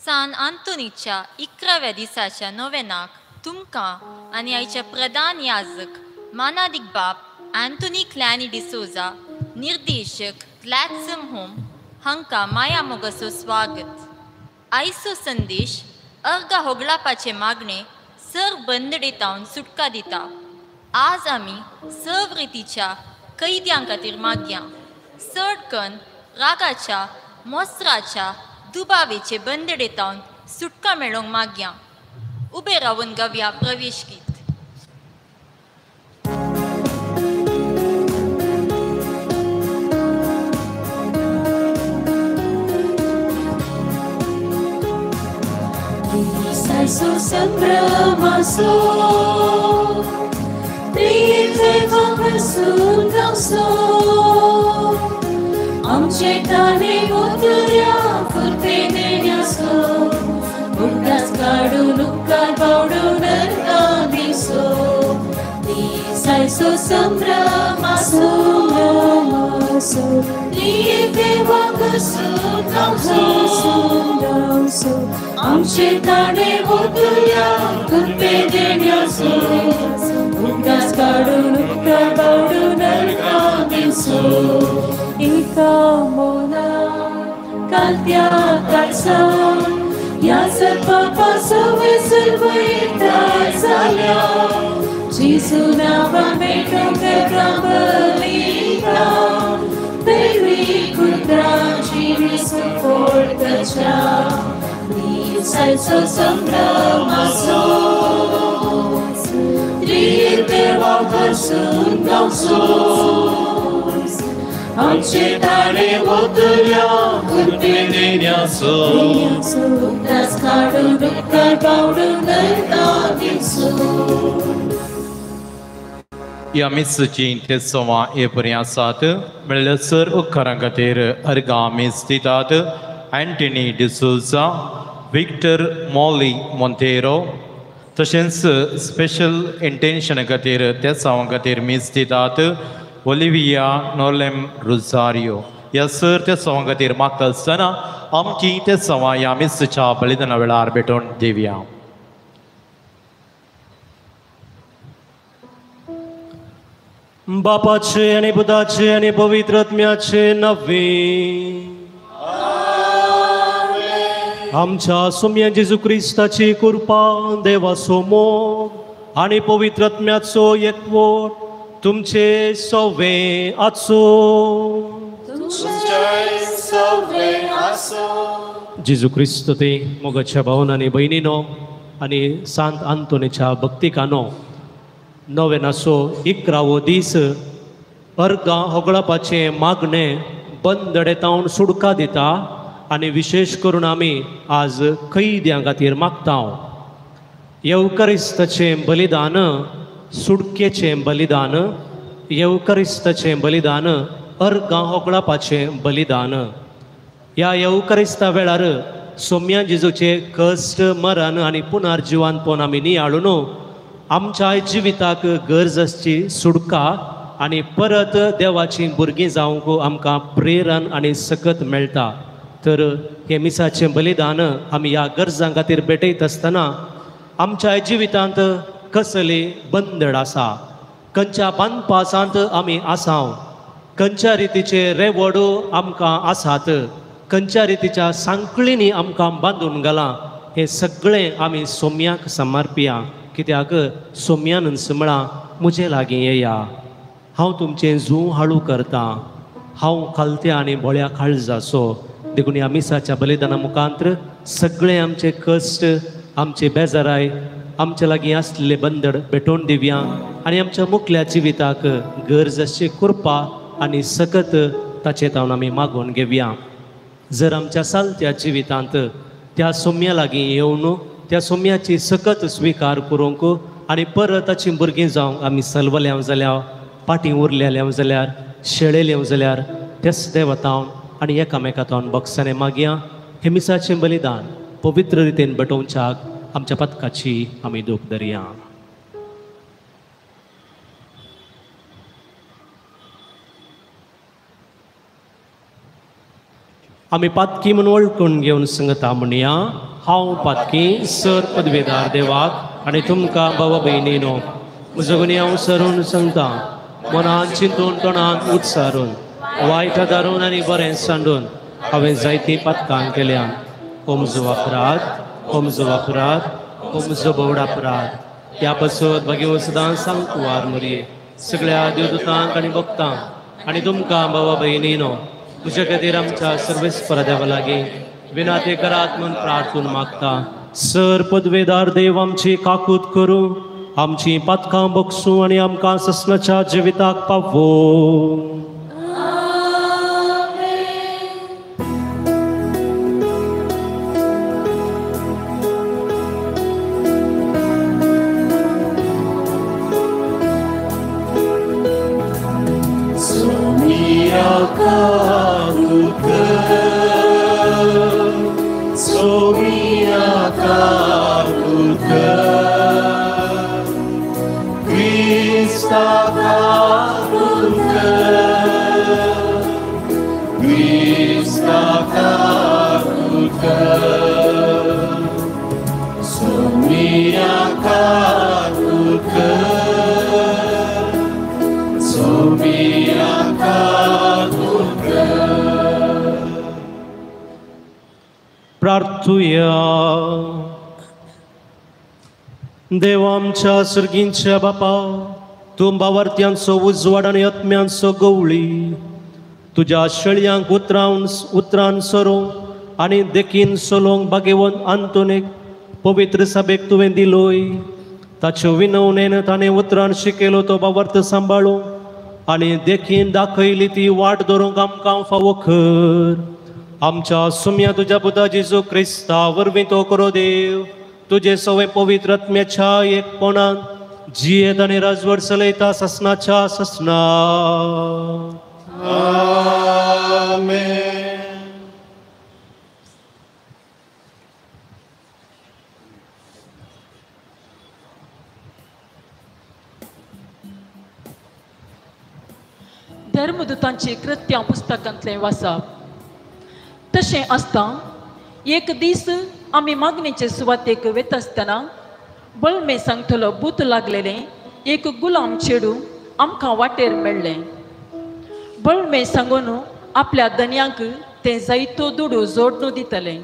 सान आंतोनीच्या 11व्या दिसाच्या नोवेनाक तुमकां आनी आयच्या प्रधान याजक मानादीक बाप अँथोनी क्लॅनी डिसोजा, निर्देशक ग्लॅडसम होम हांकां माया मोगाचो स्वागत. आयचो संदेश अर्गा होगळापाचे मागणे सर्व बंदडेतावन सुटका दिता. आज आमी सर्व रितीच्या कैद्यां खातीर मागया, चड कन्न रागाच्या, मोसराच्या, दुबावेचे बंदडेतावन सुटका मेळोवंक मागया. उबे रावन गावया प्रवेश गीत. संभ्रमासो आमचे ताणे उतर्या कृपे देण्यासो उडदास काडून उपकार पावडून दिसो दिसायसो संभ्रमासो आमचे ताणे उतर्या कृपे देण्यासो उडदास काडून उपकार पावडून दिसो. एका मोना कालत्या काळसा ह्या सर्पापा सवय सर्वयता जाल्या जेजू नांवा मेटोवंक बलिता दैवी कुत्राची सुपोर्तच्या दिसायचो संभ्रमासो देवा भरसून गावचो आमचे ताणे उतर्या कृपे देण्याचो उगडास काडून उपकार पावडून दिसो. ह्या मिसाचीं तेसवां हे बरीं आसात म्हणल्यार सर उपकारां खातीर अर्गां मीस दितात. अँटनी डिसोजा, विक्टर मॉली मोंतेरो, तशेंच स्पेशल इंटेन्शना खातीर तेसांवां खातीर मीस दितात ओलिविया नोलेम रोजारियो. ह्या सर तेसांवां खातीर मागता आसतना आमची तेसांवां ह्या मिसाच्या बलिदाना वेळार भेटोवन दिवया. बापाचे आनी पुताचे आनी पवित्र आत्म्याचे नांवे आमच्या सोम्या जेजू क्रिस्ताची कृपा, देवाचो मोग आनी पवित्र आत्म्याचो एकवट तुमचे सवे आसो. जेजू क्रिस्त ते मोगाच्या भावन आनी भयणीनो आनी सांत आंतोनीच्या भक्तिकानो नोवेनाचो 11वो दीस अर्गां होगळापाचें मागणें बंदडेतावन सुडका दिता आनी विशेश करून आमी आज कैद्यां खातीर मागता. येवकरिस्ताचें बलिदान सुटकेचें बलिदान, येवकरिस्ताचें बलिदान अर्गां होगळापाचें बलिदान. ह्या येवकरिस्ता वेळार सोम्या जेजूचे कश्ट, मरण आनी पुनर्जिवानपण आमी नियाळून आमच्या जिविताक गरज आसची सुटका आनी परत देवाची भुरगीं जावंक आमकां प्रेरण आनी सकत मेळटा. तर हें मिसाचें बलिदान आमी ह्या गरजां खातीर भेटयत आसतना आमच्या जिवितांत कसली बंदड आसा, खंयच्या बांदपासांत आमी आसाव, खंयच्या रितीचे रेवडो आमकां आसात, खंयच्या रितीच्या सांकळींनी आमकां बांदून घालां, हें सगळें आमी सोम्याक समर्पिया. कित्याक सोम्यान म्हळां, म्हजे लागीं येया, हांव तुमचें जूं हाळू करतां, हांव खालत्या आनी भोळ्या काळजाचो. देखून ह्या मिसाच्या बलिदाना मुखांत्र सगळें आमचे कश्ट, आमचे बेजाराय, आमचे लागीं आसलेले बंदड भेटोवन दिवया आनी आमच्या मुखल्या जिविताक गरज आसची कृपा आनी सकत ताचे तावन आमी मागोवन घेवया. जर आमच्या सालत्या जिवितांत त्या सोम्या लागीं येवन त्या सोम्याची सकत स्विकार करूंक आनी परत ताची भुरगीं जावंक आमी सलवल्या जाल्यार, पाटीं उरलेल्या जाल्यार, शेळेल्या जाल्यार त्याच देवतावन आनी एकामेकांतावन बक्षाने मागया. हें मिसाचें बलिदान पवित्र रितीन भेटोवच्याक आमच्या पथकाची आमी दूख धरया. आमी पातकी म्हूण वळखून घेवन सांगता म्हणया. हांव पातकी सर पदवेदार देवाक आनी तुमकां बाबा भयणीनो म्हजो गुन्यांव सरून सांगता मनान चिंतून तोंडान उत्सारून वायट दारून आनी बरें सांडून हांवें जायतीं पातकां केल्या. हो म्हजो अपराध, हो म्हजो अपराध, हो म्हजो भोवड अपराध. ह्या पासत भाग्यवंत सदां सांगकुवार मरये सगळ्या देवदूतांक आनी भक्तांक आनी तुमकां बाबा भयणीनो म्हज्या खातीर आमच्या सर्वेस्परा देवा लागीं विनाते करात म्हूण प्रार्थून मागता. सर पदवेदार देव आमची काकूत करूं, आमची पातकां बगसूं आनी आमकां ससनाच्या जिविताक पावो. प्रार्थुया. देव आमच्या सर्गींच्या बापा, तूं बावर्त्यांचो उजवाड आनी आत्म्यांचो गवळी, तुज्या शेळयांक उतरान सरोवंक आनी देखीन चलोवंक भाग्यवंत आंतोनीक पवित्र सभेक तुवें दिलोय. ताच्यो विनवणेन ताणें उतरान शिकयलो तो बावर्त सांबाळूंक आनी देखीन दाखयली ती वाट धरूंक आमकां फावो खर. आमच्या सुम्या तुज्या पुता जेजू क्रिस्ता वरवीं तो करो देव, तुजे सवय पवित्र आत्म्याच्या एकपणान जियेत आनी राजवट चलयता ससनाच्या ससना. आमेन. धर्मदूतांची कृत्यां पुस्तकांतलें वाचप. तशें आसता एक दीस आमी मागणेचे सुवातेक वता आसतना बळमे सांगतलो भूत लागलेलें एक गुलाम चेडूं आमकां वाटेर मेळ्ळें. बळमे सांगून आपल्या धनयांक तें जायतो दुडू जोडणू दितलें.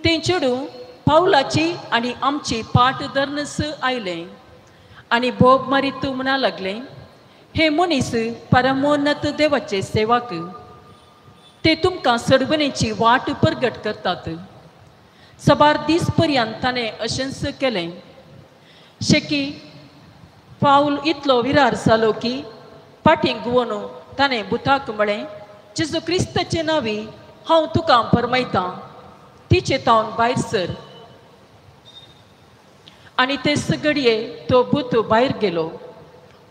तें चेडूं पावलाची आनी आमची पाट धरनस आयलें आनी बोब मारीत म्हणा लागलें, हे मनीस परमोन्नत देवाचे सेवाक, ते तुमकां सडवणेची वाट परगट करतात. सबार दीस पर्यंत ताणें अशेंच केलें. शेकी पावल इतलो विरार जालो की फाटीं घुंवून ताणें भुताक म्हळें, जेजू क्रिस्ताचे नांवी हांव तुका फरमायतां, तिचे तावन भायर सर. आनी ते सगडये तो भूत भायर गेलो.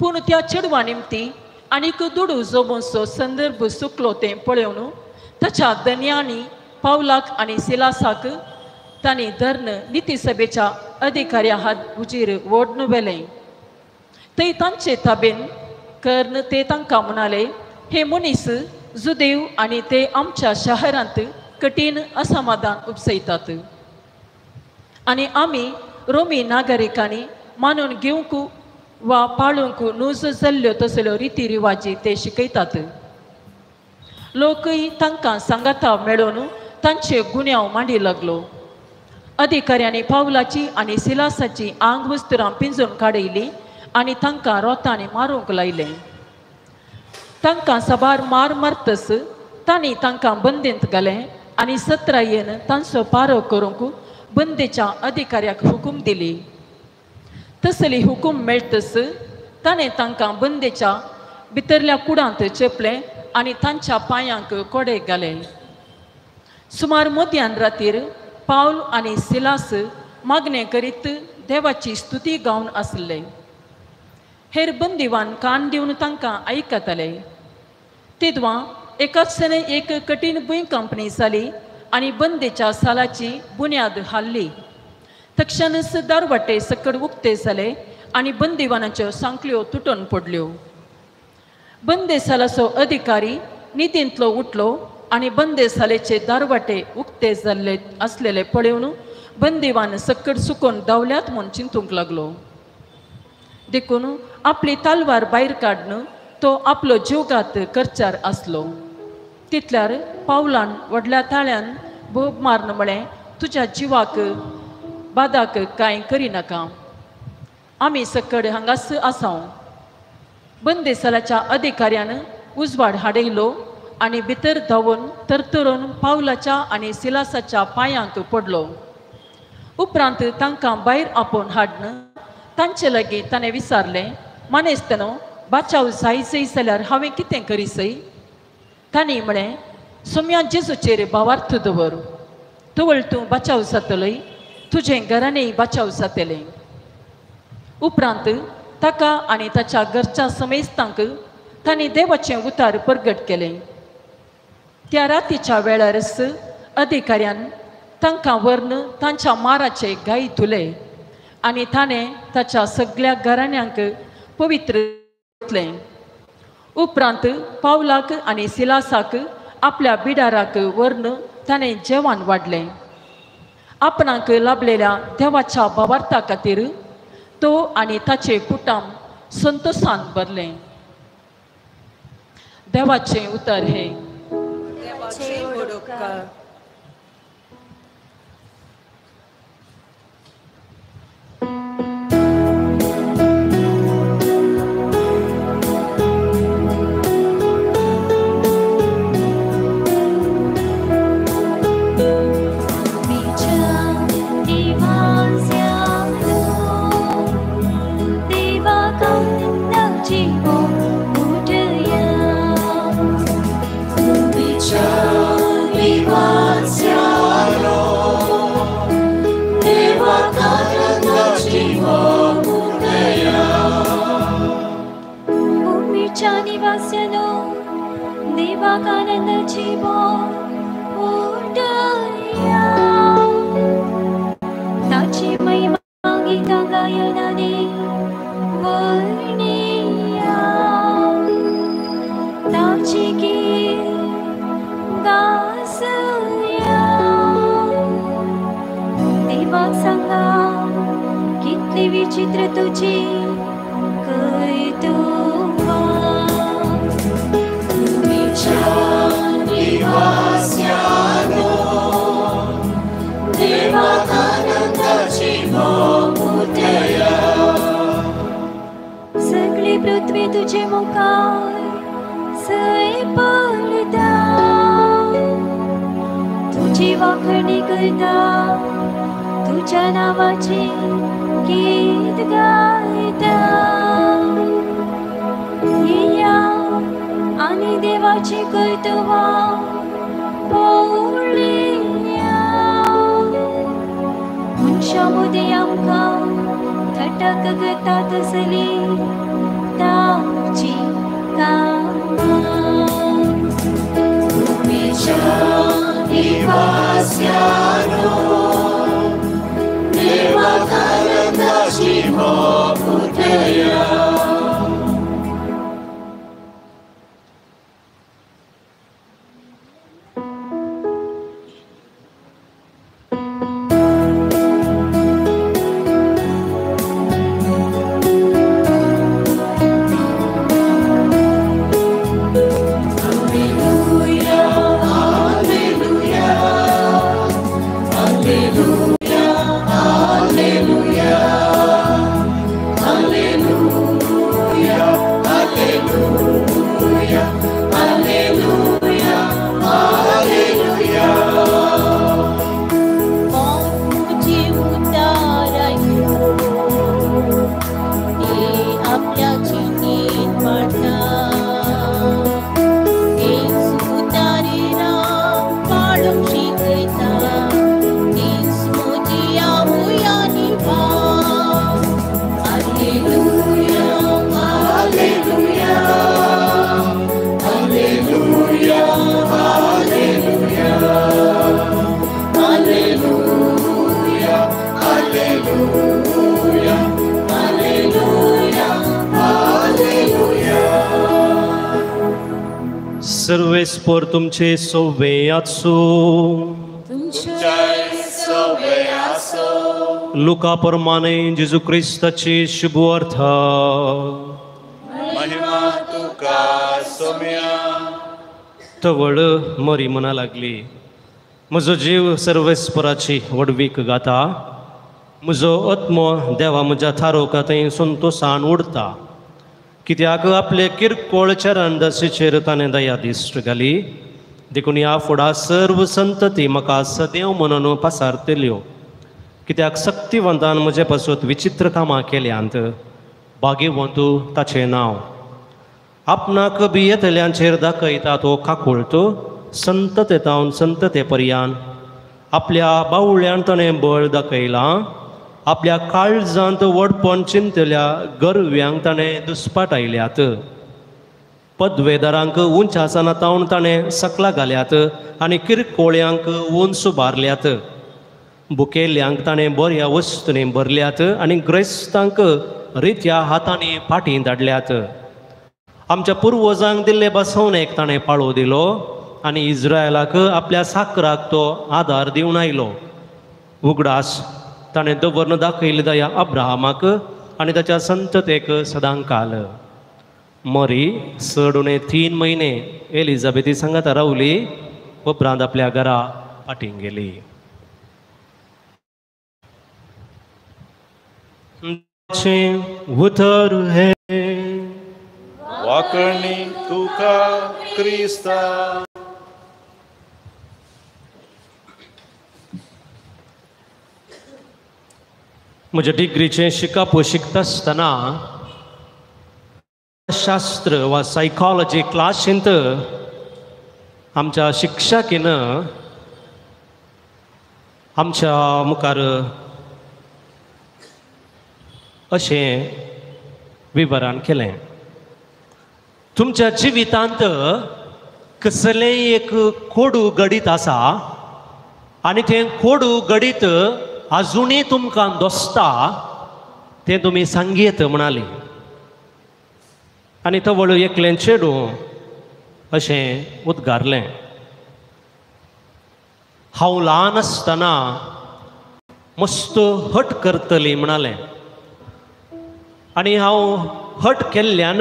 पूण त्या चेडवा निमती आनीक दुडू जोबोसो संदर्भ सुकलो तें पळोवन ताच्या धनयांनी पावलाक आनी सिलासाक तांणी धर्ण निती सभेच्या अधिकाऱ्या हात हुजीर ओडून व्हेलें. थंय तांचे ताबेन कर्ण ते तांकां म्हणाले, हे मनीस जुदेव आनी ते आमच्या शहरांत कठीण असमाधान उपसयतात आनी आमी रोमी नागरिकांनी मानून घेवंक वा पाळूंक नुज जाल्ल्यो तसल्यो रिती रिवाजी ते शिकयतात. लोकय तांकां सांगाता मेळोवन तांचे गुन्यांव मांडी लागलो. अधिकाऱ्यांनी पावलाची आनी सिलासाची आंग वस्तुरां पिंजून काडयली आनी तांकां रोतांनी मारूंक लायलें. तांकां साबार मार मारतस तांणी तांकां बंदींत घालें आनी सत्रायेन तांचो पारो करूंक बंदेच्या अधिकाऱ्याक हुकूम दिली. तसली हुकूम मेळतस ताणें तांकां बंदेच्या भितरल्या कुडांत चेपलें आनी तांच्या पांयांक कोडे घाले. सुमार मध्यान रातीर पावल आनी सिलास मागणें करीत देवाची स्तुती गावन आसले. हेर बंदिवान कान दिवन तांकां आयकताले. तेदवां एकाच एक कठीण भूंयकांपणी जाली आनी बंदेच्या सालाची बुन्याद हाल्ली. तक्षणच दारवाटे सकड उक्ते जाले आनी बंदिवानाच्यो सांखळ्यो तुटून पडल्यो. बंदेसालाचो अधिकारी नितींतलो उठलो आनी बंदेसालेचे दारवाटे उक्ते जाल्ले आसलेले पळोवन बंदिवान सक्कड सुकोवन धांवल्यात म्हूण चिंतूंक लागलो. देखून आपली तालवार भायर काडून तो आपलो जीवघात करचार आसलो. तितल्यार पावलान व्हडल्या ताळ्यान बोब मारून म्हळें, तुज्या जिवाक बादाक कांय करिनाका, आमी सक्कड हांगास आसाव. बंदेसालाच्या अधिकाऱ्यान उजवाड हाडयलो आनी भितर धांवून तरतरून पावलाच्या आनी सिलासाच्या पांयांक पडलो. उपरांत तांकां भायर आपोवन हाडून तांचे लागीं ताणें विचारलें, मानेस्तानो, बाचाव जायजय जाल्यार हांवें कितें करीसय? तांणी म्हळें, सोम्या जेजूचेर भावार्थ दवर, तवळ तूं बाचाव जातलोय, तुजें घरानय बाचाव जातलें. उपरांत ताका आनी ताच्या घरच्या समेस्तांक तांणी देवाचें उतार परगट केलें. त्या रातीच्या वेळारच अधिकाऱ्यान तांकां व्हरून तांच्या माराचे गाय धुले आनी ताणें ताच्या सगळ्या घराण्यांक पवित्र घातलें. उपरांत पावलाक आनी सिलासाक आपल्या बिडाराक व्हरून ताणें जेवण वाडलें. आपणाक लाभलेल्या देवाच्या भावार्था खातीर तो आनी ताचे कुटुंब संतोशान भरलें. देवाचें उतर हें. विचित्र तुझी कर्तुवा सगळी पृथ्वी तुझे मुखार सय पडता, तुझी वाखणी करता, तुझ्या नावाची गीत गायता. येया आनी देवाची कर्तुवा पळोवया, मनशां मदीं आमकां थटक करता तसली ताची कामां. Alleluia, alleluia, alleluia. सर्वेस्पर तुमचे सोवे आसूं. लुका प्रमाणे जेजू क्रिस्ताची शुभ अर्थ. महिमा तुका सोम्या. तवळ मरी म्हणा लागली, म्हजो जीव सर्वेस्पराची व्हडवीक गाता, म्हजो आत्मो देवा म्हज्या थारोका थंय संतोसान उडता, कित्याक आपले किरकोळ चरणदासीचेर ताणें दया दिश्ट घाली. देखून ह्या फुडा सर्व संतती म्हाका सदैव म्हणून पासारतल्यो, कित्याक सक्तिवंतान म्हजे पासत विचित्र कामां केल्यांत. भाग्यवंत ताचें नांव. आपणाक भियेतल्यांचेर दाखयता तो काकुळतो संतते तावन संतते पर्यान. आपल्या बावळ्यान ताणें बळ दाखयलां, आपल्या काळजांत व्हडपण चिंतल्या गरव्यांक ताणें दुस्पाटायल्यात. पदवेदारांक उंच आसना तावन ताणें सकला घाल्यात आनी किरकोळ्यांक उंच उबारल्यात. बुकेल्यांक ताणें बऱ्या वस्तूंनी भरल्यात आनी ग्रेस्तांक रित्या हातांनी फाटीं धाडल्यात. आमच्या पुर्वजांक दिल्ले बसवणेक ताणें पाळो दिलो आनी इज्रायलाक आपल्या साकराक तो आदार दिवन आयलो. उगडास ताणें दवरन दाखयली दया अब्राहमाक आनी ताच्या संततेक सदांकाल. मरी चड उणें 3 म्हयने एलिझाबेथी सांगाता रावली, उपरांत आपल्या घरा फाटीं गेली. उतर हे वाकणी तुका क्रिस्ता. म्हज्या डिग्रीचें शिकप शिकता आसतना शास्त्र वा सायकोलॉजी क्लासींत आमच्या शिक्षकीन आमच्या मुखार अशें विवरण केलें, तुमच्या जिवितांत कसलेंय एक कोडू घडीत आसा आनी तें कोडू घडीत आजुनूय तुमकां दोसता, तें तुमी सांगयेत म्हणाली. आनी तवळ एकलें चेडूं अशें उद्गारलें, हांव ल्हान आसतना मस्त हट करतली म्हणालें, आनी हांव हट केल्ल्यान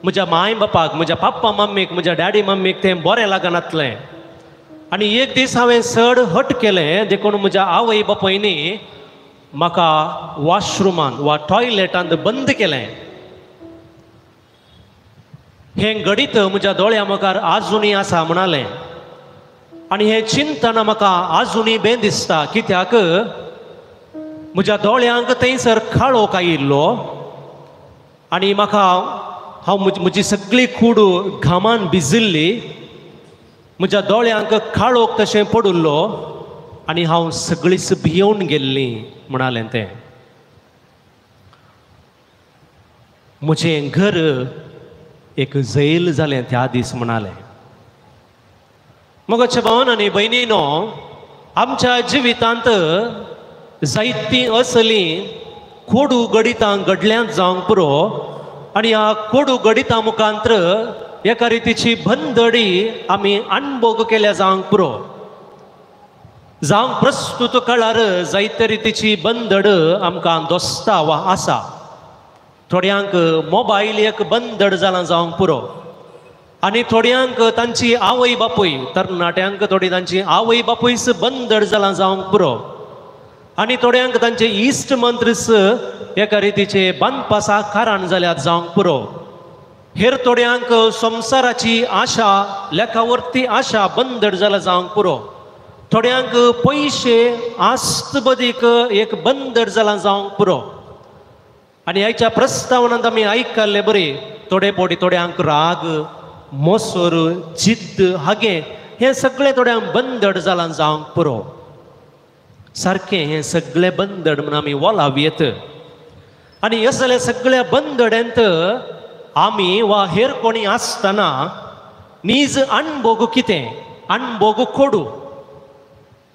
म्हज्या माय बापाक, म्हज्या पाप्पा मम्मीक, म्हज्या डॅडी मम्मीक तें बरें लागनातलें. आनी एक दीस हांवें चड हट केलें देखून म्हज्या आवय बापायनी म्हाका वॉशरुमान वा टॉयलेटांत बंद केलें. हें घडीत म्हज्या दोळ्या मुखार आजुनूय आसा म्हणालें. आनी हें चिंतना म्हाका आजुनूय बें दिसता, कित्याक म्हज्या दोळ्यांक थंयसर काळोख आयिल्लो आनी म्हाका हांव म्हजी सगळी कूड घामान भिजिल्ली, म्हज्या दोळ्यांक काळोख तशें पडिल्लो आनी हांव सगळीच भियोवन गेल्ली म्हणालें तें. म्हजें घर एक जैल जालें त्या दीस म्हणालें. मगोच्या भावन आनी भयणीनो, आमच्या जिवितांत जायतीं असलीं कोडू घडितां घडल्यांत जावंक पुरो आनी ह्या कोडू घडितां मुखांत्र एका रितीची बंदडी आमी अणभोग केल्या जावंक पुरो. जावंक प्रस्तुत काळार जायते रितीची बंदड आमकां दोसता वा आसा. थोड्यांक मोबायल एक बंदड जालां जावंक पुरो आनी थोड्यांक तांची आवय बापूय, तरणाट्यांक थोडी तांची आवय बापूयच बंदड जालां जावंक पुरो आनी थोड्यांक तांचे इश्ट मंत्रीच एका रितीचे बांदपासा कारण जाल्यात जावंक पुरो. हेर थोड्यांक संवसाराची आशा, लेखावरती आशा बंदड जाला जावंक पुरो. थोड्यांक पयशे आस्त बदीक एक बंदड जाला जावंक पुरो. आनी आयच्या प्रस्तावनांत आमी आयकल्ले बरी थोडे फावटी थोड्यांक राग, मोसर, जिद्द, हागे हें सगळें थोड्यांक बंदड जालां जावंक पुरो. सारकें हें सगळें बंदड म्हूण आमी वोलावयेत आनी असल्या सगळ्या बंदड्यांत आमी वा हेर कोणी आसतना नीज अणभोग कितें, अणभोग कोडू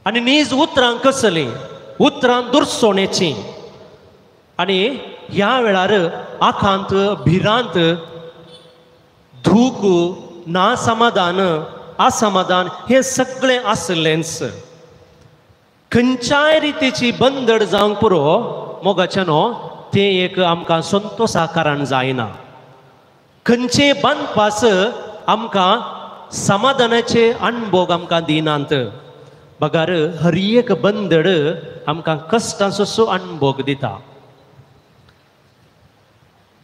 आनी नीज उतरां कसलीं, उतरां दुरसोणेचीं. आनी ह्या वेळार आखांत, भिरांत, धूक, ना समाधान असमाधान हें सगळें आसलेंच. खंयच्याय रितीची बंदड जावंक पुरो मोगाचें न्हू तें एक आमकां संतोशा कारण जायना. खंयचे बांदपास आमकां समाधानाचे अणभोग आमकां दिनात, बगार हर एक बंदड आमकां कश्टांचो अणभोग दिता.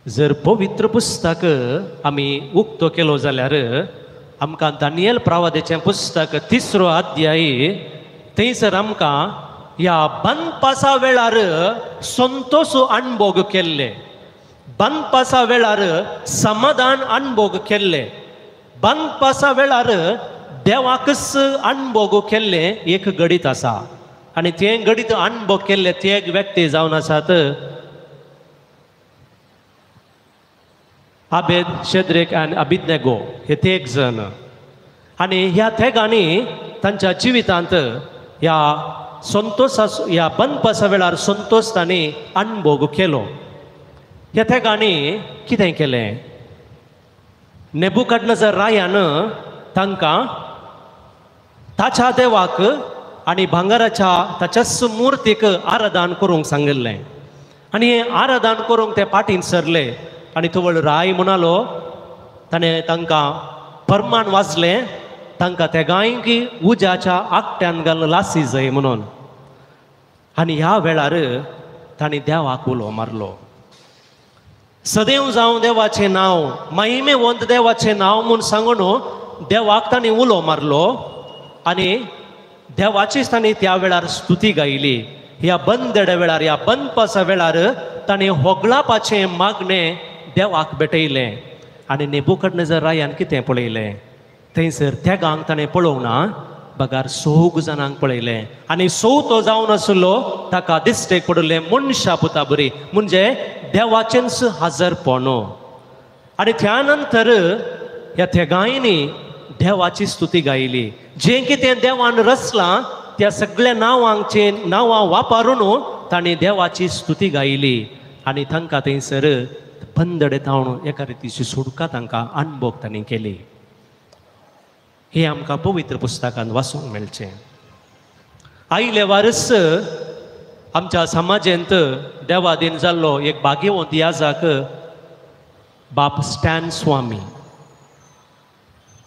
जर पवित्र पुस्तक आमी उक्तो केलो जाल्यार आमकां दानियल प्रवादेचें पुस्तक 3रो अध्याय थंयसर आमकां ह्या बांदपासा वेळार संतोश अणभोग केल्ले, बांदपासा वेळार समाधान अणभोग केल्ले, बांदपासा वेळार देवाकच अणभोग केल्ले एक गणीत आसा. आनी तें गणीत अणभोग केल्ले ते एक व्यक्ती जावन आसात आबेद, शेद्रेक आनी अबिदनेगो हे तेग जण. आनी ह्या तेगांनी तांच्या जिवितांत ह्या संतोशा ह्या बांदपासा वेळार संतोश तांणी अणभोग केलो. ह्या तेगांनी कितें केलें, नेबुकदनेझर रायान तांकां ताच्या देवाक आनी भांगराच्या ताच्याच मुर्तीक आराधन करूंक सांगिल्लें. आनी हें आराधन करूंक ते पाटीन सरले आनी तवळ राय म्हणालो ताणें तांकां परमान वाजलें तांकां तेगांयकी उज्याच्या आकट्यान घालून लासी जाय म्हणून. आनी ह्या वेळार तांणी देवाक उलो मारलो. सदैव जावं देवाचें नांव, महिमेवंत देवाचें नांव म्हूण सांगून देवाक तांणी उलो मारलो आनी देवाचीच तांणी त्या वेळार स्तुती गायली. ह्या बंदड्या वेळार, ह्या बंदपासा वेळार तांणी होगळापाचें मागणें देवाक भेटयलें. आनी नेबुकदनेझर रायान कितें पळयलें, थंयसर तेगांक ताणें पळोवंक ना, बगार सोग जाणांक पळयलें. आनी सोवतो जावन आसलो ताका दिश्टेक पडिल्लें मनशा पुता बरी, म्हणजे देवाचेंच हाजरपण. आनी त्या नंतर ह्या तेगांयनी देवाची स्तुती गायली. जें कितें देवान रचलां त्या सगळ्या नांवांचे नांवां वापरून तांणी देवाची स्तुती गायली. आनी तांकां थंयसर बंदडे तावन एका रितीची सुटका तांकां अणभोग तांणी केली. हें आमकां पवित्र पुस्तकांत वाचूंक मेळचें. आयले वारस आमच्या समाजेंत देवादीन जाल्लो एक भाग्यवंत याजाक बाप स्टॅन स्वामी.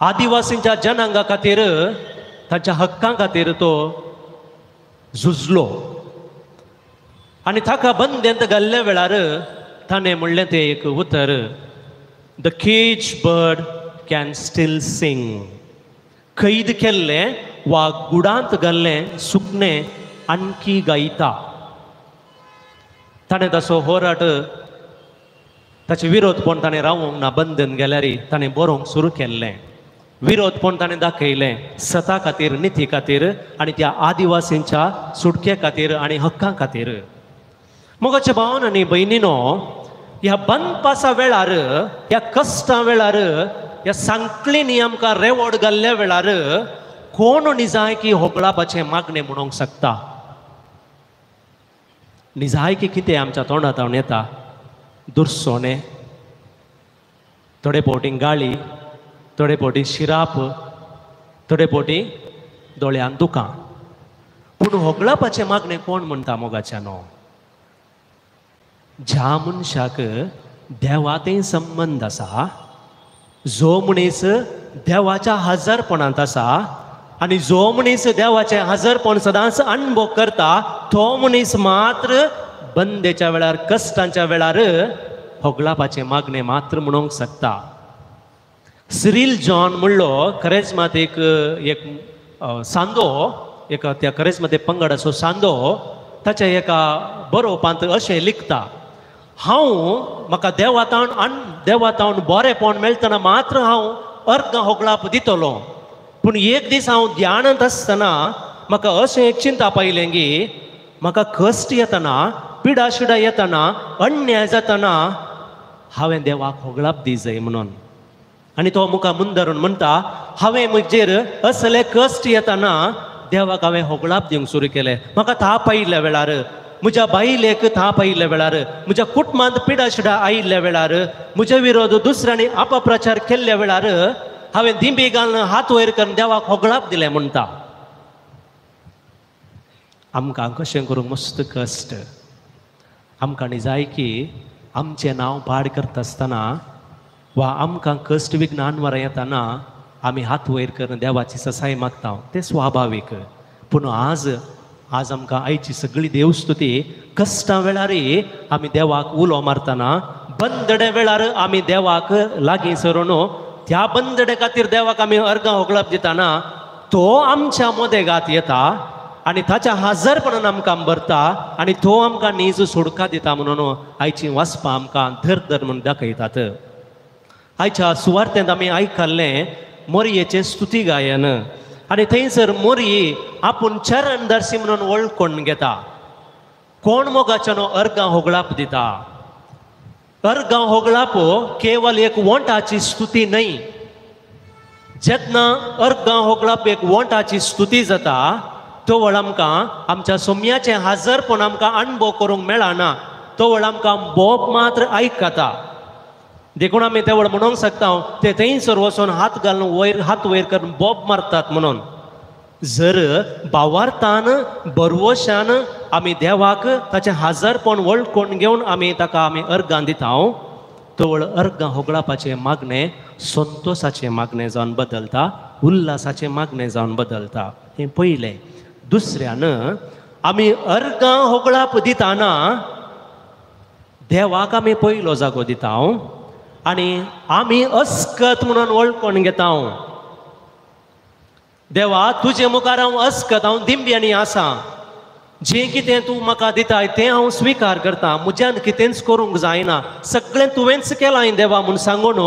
आदिवासींच्या जनांगा खातीर, तांच्या हक्कां खातीर तो झुजलो. आनी ताका बंदेंत घाल्ल्या वेळार ताणें म्हणलें तें एक उतर, the cage bird can still sing. कैद केल्लें वा गुडांत घाल्लें सुकणें आणखी गायता. ताणें तसो होराट ताचे विरोधपण ताणें रावोंक ना. बंधन गेल्यार ताणें बरोवंक सुरू केल्लें, विरोधपण ताणें दाखयलें सता खातीर, निती खातीर आनी त्या आदिवासींच्या सुटके खातीर आनी हक्कां खातीर. मोगाचे भावन आनी भयणीनो, ह्या बांदपासा वेळार, ह्या कश्टां वेळार, ह्या सांकळींनी आमकां रेवड घाल्ल्या वेळार कोण निजायकी होगळापाचें मागणें म्हणूंक शकता? निजायकी कितें आमच्या तोंडांत येता? दुरसोणें, थोडे फावटी गाळी, थोडे फावटी शिराप, थोडे फावटी दोळ्यान दुकां. पूण होगळापाचें मागणें कोण म्हणटा मोगाच्यानो? ज्या मनशाक देवाते संबंद आसा, जो मनीस देवाच्या हजारपणांत आसा आनी जो मनीस देवाचें हजारपण सदांच अणभव करता, तो मनीस मात्र बंदेच्या वेळार, कश्टांच्या वेळार होगळापाचें मागणें मात्र म्हणूंक शकता. सिरील जॉन म्हणलो खरेंच मात एक एक सांदो, एका त्या खरेंच मात पंगडाचो सांदो, ताच्या एका बरोवपांत अशें लिखता, हांव म्हाका देवातावन देवातावन बरेंपण मेळटना मात्र हांव अर्गां होगळाप दितलो, पूण एक दीस हांव ध्यानांत आसतना म्हाका अशें एक चिंता पायलें की म्हाका कश्ट येतना, पिडा शिडा येतना, अन्याय जातना हांवें देवाक होगळाप दी जाय म्हणून. आनी तो मुखार मुंदरून म्हणटा, हांवें म्हजेर असले कश्ट येतना देवाक हांवें होगळाप दिवंक सुरू केलें. म्हाका ताप आयिल्ल्या वेळार, म्हज्या बायलेक ताप आयिल्ल्या वेळार, म्हज्या कुटुंबांत पिडाशिडा आयिल्ल्या वेळार, म्हज्या विरोध दुसऱ्यांनी अपप्रचार केल्ल्या वेळार हांवें दिंबी घालून हात वयर करून देवाक होगळाप दिलें म्हणटा. आमकां कशें करूंक मस्त कश्ट. आमकां न्ही जाय की आमचें नांव पाड करता आसतना वा आमकां कश्ट विघ्न अनवरां येताना आमी हात वयर करून देवाची ससाय मागता, तें स्वाभावीक. पूण आज आज आमकां आयची सगळी देवस्तुती कश्टां वेळार आमी देवाक उलो मारतना, बंदडे वेळार आमी देवाक लागीं सरून त्या बंदडे खातीर देवाक आमी अर्गां होगळप दिताना तो आमच्या मदेगात येता आनी ताच्या हाजरपणान आमकां भरता आनी तो आमकां नीज सोडका दिता. म्हणून आयची वाचपां आमकां धर धर म्हूण दाखयतात. आयच्या सुवार्थेंत आमी आयकल्लें मोरयेचें स्तुती गायन आनी थंयसर मोरये आपूण चरणदासी म्हणून वळखून घेता. कोण मोगाच्यानो अर्गां होगळाप दिता. अर्गां होगळाप केवल एक वोंटाची स्तुती न्हय. जेन्ना अर्गां होगळाप एक वोंटाची स्तुती जाता तोवळ आमकां आमच्या सोम्याचें हाजरपण आमकां अणभव करूंक मेळना, तोवळ आमकां बोब मात्र आयकता. देखून आमी तेवळ म्हणूंक शकता ते थंयसर वचून हात घालून वयर हात वयर करून बोब मारतात म्हणून. जर भावार्थान बरवशान आमी देवाक ताचें हाजरपण वळखून घेवन आमी ताका आमी अर्गां दिता तवळ अर्गां होगळापाचें मागणें संतोसाचें मागणें जावन बदलता, उल्हासाचें मागणें जावन बदलता. हें पयलें. दुसऱ्यान आमी अर्गां होगळाप दिताना देवाक आमी पयलो जागो दिता आनी आमी अस्कत म्हणून वळखून घेता. देवा तुजे मुखार हांव अस्कत, हांव दिंब्यांनी आसा, जें कितें तूं म्हाका दिताय तें हांव स्विकार करता, म्हज्यान कितेंच करूंक जायना, सगळें तुवेंच केलां देवा म्हूण सांगून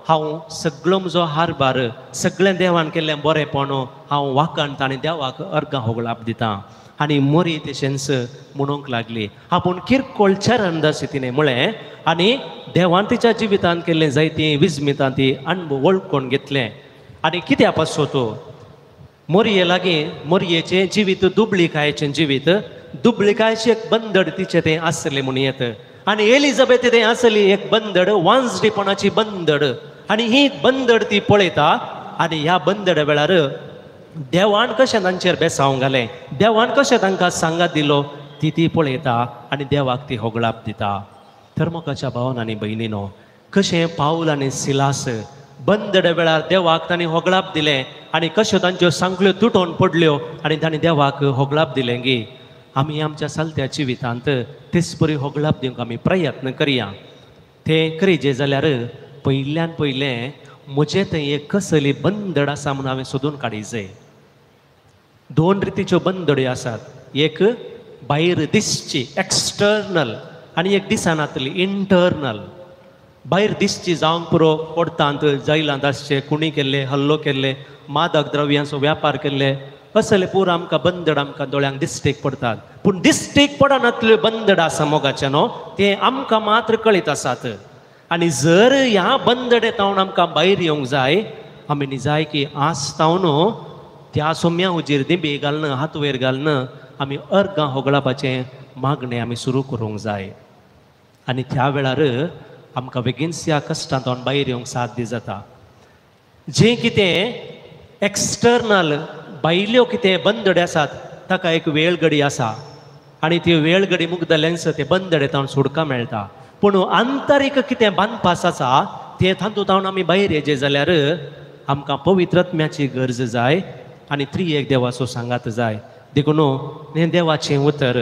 हांव सगळो म्हजो हारभार सगळें देवान केल्लें बरेंपण हांव वाखाणता आनी देवाक अर्गां होगळाप दिता. आनी मोरी तशेंच म्हणूंक लागली आपूण किरकोळ चरणदासी तिणें म्हळें आनी देवान तिच्या जिवितांत केल्लें जायतीं विस्मितां ती अणभव वळखून घेतलें. आनी कित्या पासत मोरये लागीं मोरयेचें जिवीत दुबळिकायेचें जिवीत, दुबळिकायेचें एक बंदड तिचें तें आसलें म्हणून येत. आनी एलिझाबेथ तें आसली एक बंदड, वांजडीपणाची बंदड. आनी ही बंदड ती पळयता आनी ह्या बंदड वेळार देवान कशें तांचेर बेसांव घालें, देवान कशें तांकां सांगात दिलो ती ती पळयता आनी देवाक ती होगळाप दिता. तर मोगाच्या भावान आनी भयणीनो, कशें पावल आनी सिलास बंदडे वेळार देवाक तांणी होगळाप दिलें आनी कश्यो तांच्यो सांखळ्यो तुटोवन पडल्यो आनी तांणी देवाक होगळाप दिलें गी आमी आमच्या चलत्या जिवितांत तेच परी होगळाप दिवंक आमी प्रयत्न करया. तें करीजे जाल्यार पयल्यान पयलें म्हजें थंय एक कसली बंदड आसा म्हणून हांवें सोदून काडी जाय. दोन रितीच्यो बंदड्यो आसात, एक भायर दिसची एक्सटर्नल आनी एक दिसनातली इंटर्नल. भायर दिसची जावंक पुरो कोर्टांत जैलांत आसचे, कुणी केल्ले, हल्लो केल्ले, मादक द्रव्यांचो व्यापार केल्ले, असले पुरो आमकां बंदड आमकां दोळ्यांक दिश्टीक पडटात. पूण दिश्टीक पडनातल्यो बंदड आसा मोगाचे न्हू, ते आमकां मात्र कळीत आसात. आनी जर ह्या बंदडे तावन आमकां भायर येवंक जाय, आमी न्ही जाय की आज तावन त्या सोम्या हुजीर दिंबी घालून हात वयर घालून आमी अर्गां होगळापाचें मागणें आमी सुरू करूंक जाय. आनी त्या वेळार आमकां बेगीनच ह्या कश्टांतल्यान भायर येवंक साध्य जाता. जें कितें एक्सटर्नल भायल्यो कितें बंदडे आसात ताका एक वेळगडी आसा आनी ती वेळगडी मुगदल्यांच ते बंदडे तावन सुटका मेळटा. पूण आंतरीक कितें बांदपास आसा तें तातूंत आमी भायर येजे जाल्यार आमकां पवित्रत्म्याची गरज जाय आनी त्रिएक देवाचो सांगात जाय. देखून हें देवाचें उतर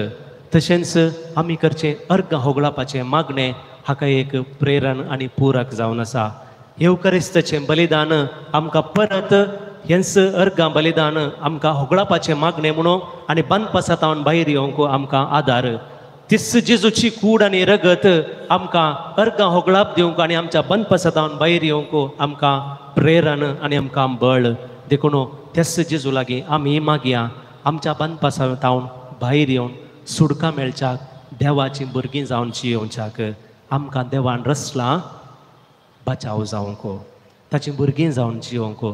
तशेंच आमी करचें अर्गां होगळापाचें मागणें हाका एक प्रेरण आनी पूरक जावन आसा. येवकरिस्ताचें बलिदान आमकां परत हेंच अर्गां बलिदान आमकां होगळापाचें मागणें म्हणून आनी बांदपासांत भायर येवंक आमकां आदार. तीच जेजूची कूड आनी रगत आमकां अर्गां होगळाप दिवंक आनी आमच्या बांदपासांत भायर येवंक आमकां प्रेरण आनी आमकां बळ. देखून त्याच जेजू लागीं आमी मागया आमच्या बांदपासांत भायर येवन सुडकां मेळच्याक, देवाचीं भुरगीं जावन जियोवच्याक आमकां देवान रचलां बचाव जावंक, ताचीं भुरगीं जावन जियोवंक,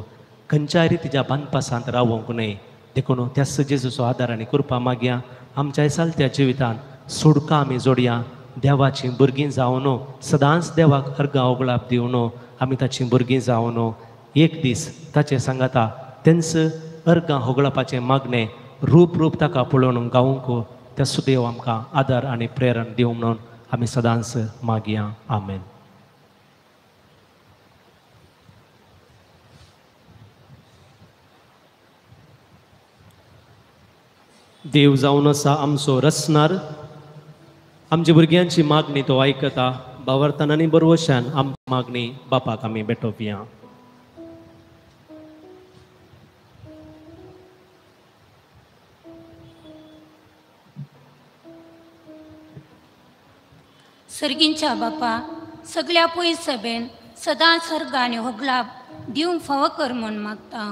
खंयच्याय रितीच्या बांदपासांत रावोंक न्हय. देखून त्याच जेजूचो आदार आनी कृपा मागया आमच्या चलत्या जिवितांत सुडकां आमी जोडया, देवाचीं भुरगीं जावन सदांच देवाक अर्गां ओगळाप दिवन आमी ताचीं भुरगीं जावन एक दीस ताचे सांगाता तेंच अर्गां होगळपाचें मागणें रूप रूप ताका पळोवन गावंक त्या सुदेव आमकां आदार आनी प्रेरण दिवं म्हणून आमी सदांच मागया. आमेन. देव जावन आसा आमचो रचणार, आमच्या भुरग्यांची मागणी तो आयकता. बावरतान आनी बरवशान आमची मागणी बापाक आमी भेटोवया. सर्गींच्या बापा, सगळ्या पयस सभेन सदांच सर्ग आनी होगलाप दिवंक फावो कर म्हूण मागता.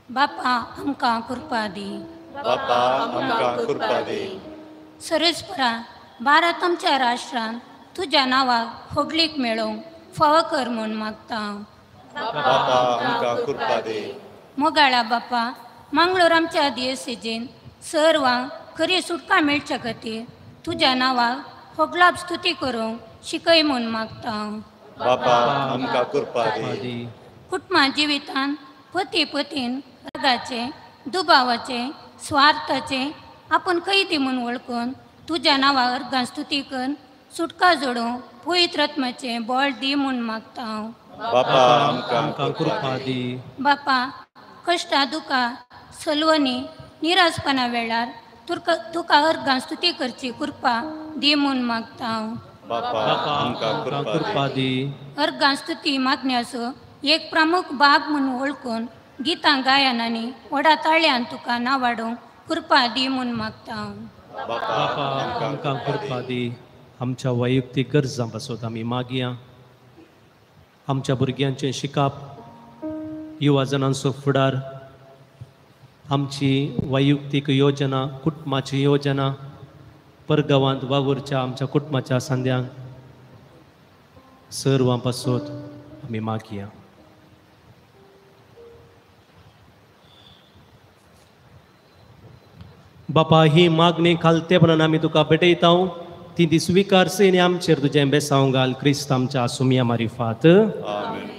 बापा आमकां कृपा दी. बापा आमकां कृपा दी. सरस्परा भारत आमच्या राष्ट्रान तुज्या नांवाक होगलीक मेळोवंक फावो कर म्हूण मागता. बापा आमकां कृपा दी. मोगाळा बापा, मंगळूर आमच्या दियसेजीन सर्वांक खरी सुटका मेळच्या खातीर तुज्या नांवाक होगलाप स्तुती करूंक शिकय म्हूण मागता. बापा आमकां कृपा दी. कुटुंबा जिवितान पती पतीन रागाचे, दुबावाचे, स्वार्थाचे आपण कैदी म्हूण वळखून तुज्या नांवाक अर्गां स्तुती कर सुटका जोडूंक पवित्र आत्म्याचें बळ दी म्हूण मागता. बापा आमकां कृपा दी. बापा, कश्टां दुकां सलवणी निरासपणा वेळार तुका अर्गां स्तुती करची कृपा दी म्हूण मागता. बापा आमकां कृपा दी. अर्गां स्तुती मागण्याचो एक प्रमुख भाग म्हूण वळखून गितां गायनांनी व्हडा ताळ्यान तुका नावाडूंक कृपा दी म्हूण मागता. बापा आमकां कृपा दी. आमच्या वैयक्तीक गरजां पासत आमी मागया. आमच्या भुरग्यांचें शिकप, युवा जणांचो फुडार, आमची वैयक्तीक योजना, कुटुंबाची योजना, परगांवांत वावुरच्या आमच्या कुटुंबाच्या सांद्यांक सर्वां पासत आमी मागया. बापा, ही मागणी खालतेपणान आमी तुका भेटयता, ती ती स्विकारसी आनी आमचेर तुजें बेसांव घाल. क्रिस्त आमच्या सुमया मारिफात. आमेन.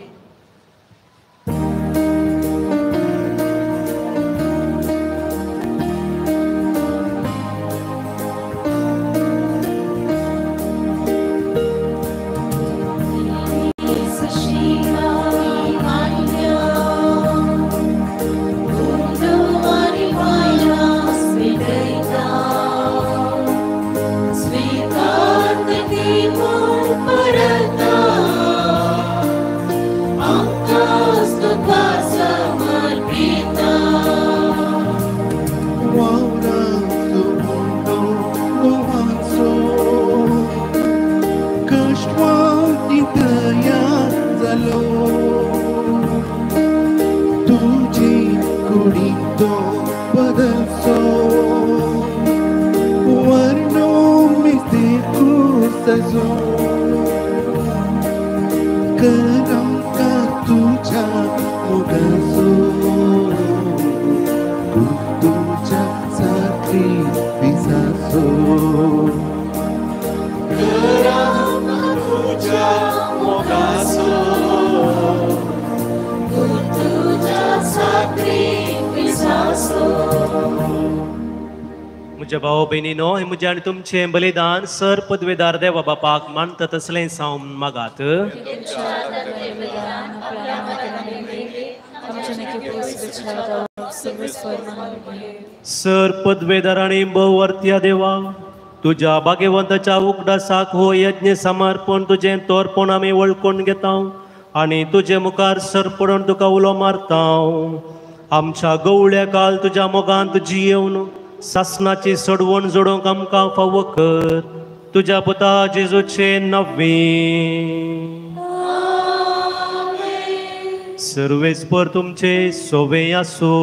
म्हज्या भाव भयणीनो, हें म्हजें आनी तुमचें बलिदान सर पदवेदार देवा बापाक मानता तसलें सावन मागात. सर पदवेदार आनी भोवर्त्या देवा, तुज्या भाग्यवंताच्या उगडासाक हो यज्ञ समर्पण तुजें तोरपण आमी वळखून घेता आनी तुजे मुखार सर पडून तुका उलो मारता. आमच्या गवळ्या काल तुज्या मोगांत जियेवन सासनाची सडवण जोडूंक आमकां फावो कर. तुज्या पुता जेजूचे नवे सर्वेस्पर तुमचे सोवे आसो.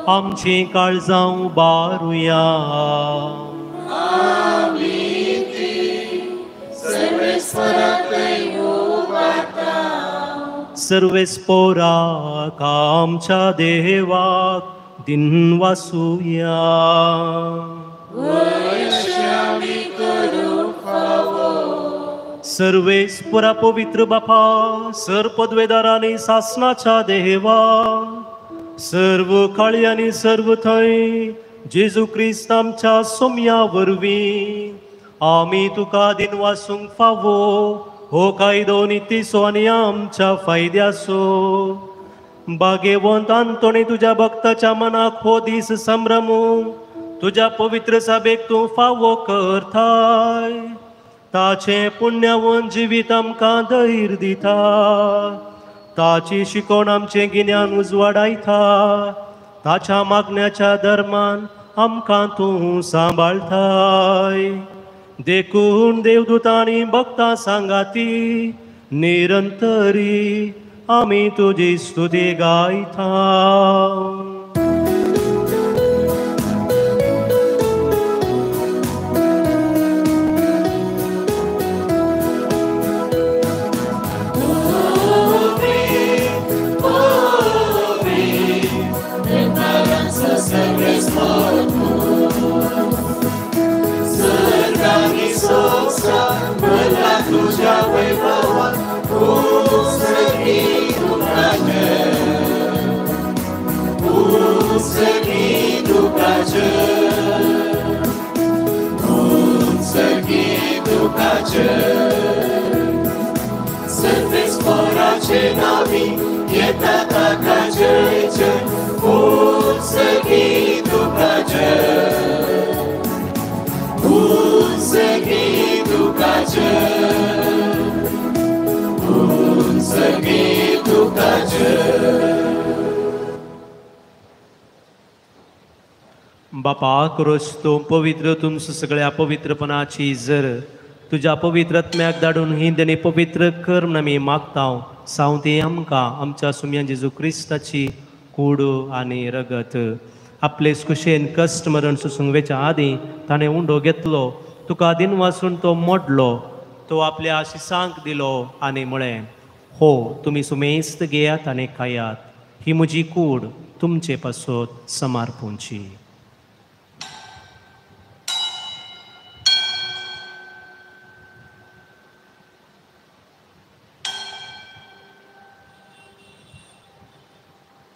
आमची काळजां उबारुया. सर्वेस्पोराक आमच्या देवाक दिनवासुया. सर्वेस्परा पवित्र बापा, सर पदवेदार आनी सासनाच्या देवा, सर्व काळी आनी सर्व थंय जेजू क्रिस्त आमच्या सोम्या वरवीं आमी तुका दिनवासूंक फावो हो कायदो नितीचो आनी आमच्या फायद्याचो. बागेवंत आंतोनी तुज्या भक्ताच्या मनाक हो दीस संभ्रमू तुज्या पवित्र सभेक तूं फावो करताय. ताचें पुण्यवंत जिवीत आमकां धैर्य दिता, ताची शिकवण आमचें गिन्यान उजवाडायता, ताच्या मागण्याच्या धर्मान आमकां तूं सांबाळटाय. देखून देवदूतांनी भक्तां सांगाती निरंतरी आमी तुजी स्तुती गायता. बापा क्रोश तूं पवित्र, तुमचं सगळ्या पवित्रपणाची जर तुज्या पवित्र आत्म्याक धाडून ही देणी पवित्र कर म्हूण आमी मागता. सावती आमकां आमच्या सुम्या जेजू क्रिस्ताची कूड आनी रगत. आपले कुशेन कश्ट मरण सोसूंक वेच्या आदीं ताणें उंडो घेतलो, तुका दिनवासून तो मोडलो, तो आपल्या आशिसांक दिलो आनी म्हळें, हो तुमी सुमेस्त घेयात आनी खायात, ही म्हजी कूड तुमचे पासत समर्पूंची.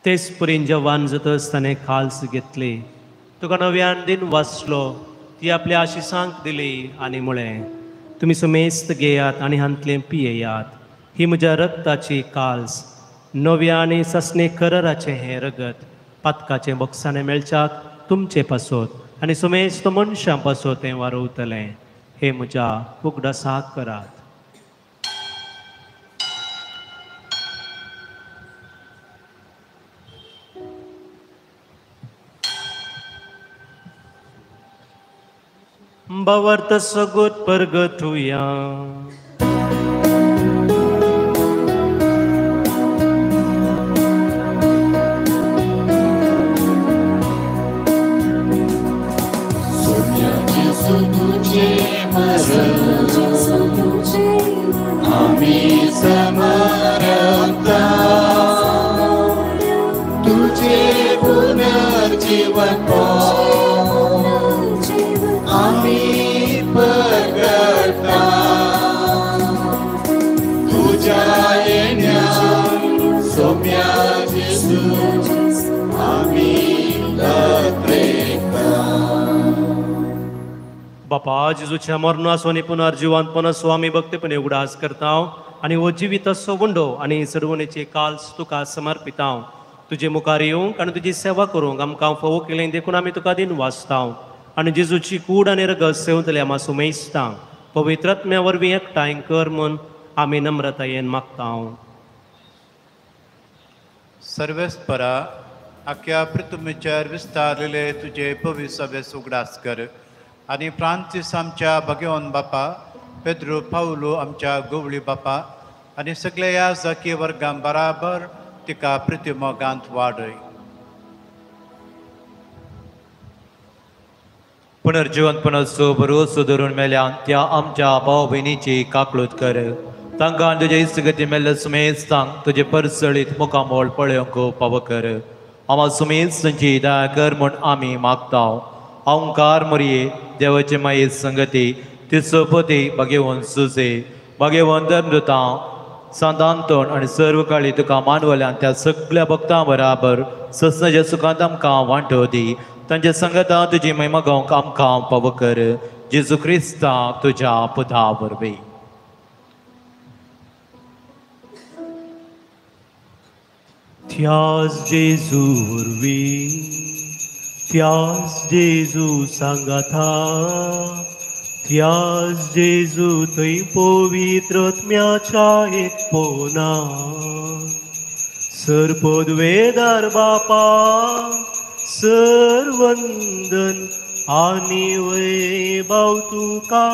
तेच परीन जवान जातच ताणें खाल्स घेतली, तुका नव्यान दिन वाचलो, ती आपल्या आशिसांक दिली आनी म्हळें, तुमी सुमेस्त घेयात आनी हांतलें पियेयात, ही म्हज्या रगताची काल्स, नव्या आनी सासणे कराराचें हें रगत पातकाचें बक्षाणें मेळच्याक तुमचे पासत आनी सुमेस्त मनशां पासत तें वारवतलें. हें म्हज्या उगडासाक करात. भावार्थ सगोत परगतुया. आमी समरता तुझे पुनर्जीवन आमी परगटा तुझ्या येण्या सोम्या जेजू आमी लत्रेता. बापा जेजूच्या मरणाचो आनी पुनर्जिवंतपणाचो आमी भक्तीपणे उगडास करता आनी हो जिविताचो वंडो आनी चडवणेचे काल्स तुका समर्पिता. तुजे मुखार येवंक आनी तुजी सेवा करूंक आमकां फावो केलें देखून आमी तुका दिन वाचता आनी जेजूची कूड आनी रगत सेवतले आमा सुमेस्ता पवित्र आत्म्या वरवीं एकठांय कर म्हूण आमी नम्रतायेन मागता. सर्वेस्परा आख्या पृथ्वीचेर विस्तारलेले तुजे पवित्र सभेस उगडास कर आनी फ्रांसीस आमच्या भगवान बापा, पेद्रो पावलो आमच्या गोवळी बापा आनी सगळ्या ह्या जाकी वर्गां बराबर तिका प्रतिमोगांत वाडय. पुनर्जिवंतपणाचो भरोसो धरून मेल्यान त्या आमच्या भाव भयणीची काकळूत कर, तांकां तुजे इस्तगती मेल्ले सुमेस्तांक तुजे परसळीत मुखामोळ पळोवंक पावो कर. आमा सुमेस्तांची दया कर म्हूण आमी मागता. ओंकार मोरये देवाचे माये संगती तिचो पती भगेवन सुजे भाग्यवंत धर्मदूतां सांत आंतोन आनी सर्व काळी तुका मानवल्यान त्या सगळ्या भक्तां बराबर ससनाच्या सुखांत आमकां वांटो दी. तांच्या संगता तुजी महिमा गावंक आमकां पावो कर. जेजू क्रिस्ता तुज्या पुता वरवीं. त्यास जेजू वरवीं, त्यास जेजू सांगाता, त्यास जेजू थंय पवित्र आत्म्याच्या एकपणा सर पदवेदार बापा सर वंदन आनी वैभव तुका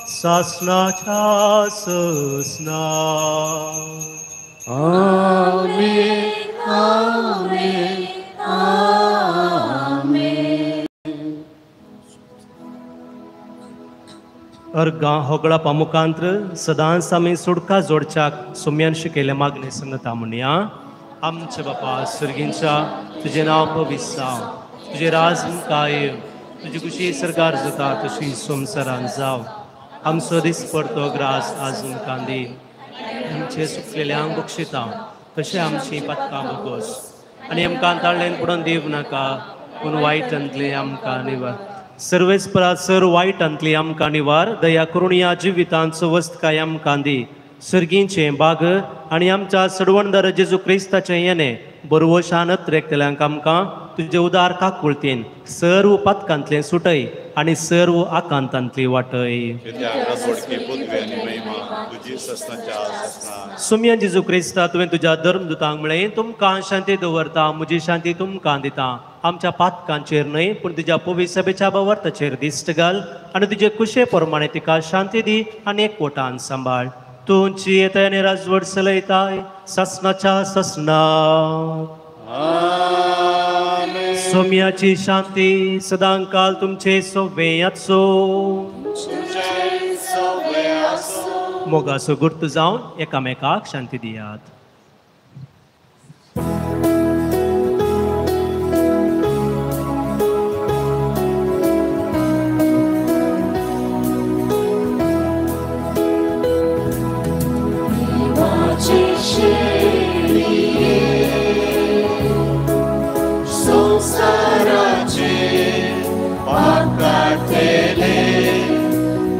सासनाच्या ससना. आमेन आमेन आमेन. अर्गां होगळा पामुकांत्र सदांच आमी सुडका जोडच्याक सुम्यान शिकयल्या मागणे संगता म्हणया. आमच्या बापा सर्गींच्या तुजें नांव पवित्र जावं, तुजें राज कायम, तुजी खुशी सरकार जाता तशी संवसारान जावं. आमचो दीस पडतो ग्रास आजून कांदी, आमचे सुकलेल्यांक बक्षिता तशें आमची पातकां बोगोस, आनी आमकां ताळ्ळेन पडोवन दिव नाका, पूण वायटांतले आमकां निवार. सर्वेस्परा सर वायटांतली आमकां निवार, दया करून ह्या जिवितांचो वस्तकाय आमकां दी. सर्गींचें बाग आनी आमच्या सडवणदार जेजू क्रिस्ताचें येणें बरवशानत रेखतल्यांक आमकां तुजे उदार काकुळतीन सर्व पातकांतलें सुटय आनी सर्व आकांतांतली वाटय. सुम्या जेजू क्रिस्ता तुवें तुज्या धर्मदूतांक म्हळें, तुमकां शांती दवरता, म्हजी शांती तुमकां दिता. आमच्या पातकांचेर न्हय पूण तुज्या पवित्र सभेच्या भावार्थाचेर दिश्ट घाल आनी तुजे कुशे प्रमाणे तिका शांती दी आनी एकवटान सांबाळ. तुमची येताय आनी राजवट चलयताय सासनाच्या सासना. सोम्याची शांती सदांकाल तुमचे सोवे आसो. मोगाचो गुर्त जावन एकामेकाक शांती दियात. संसाराचे पाप काडटले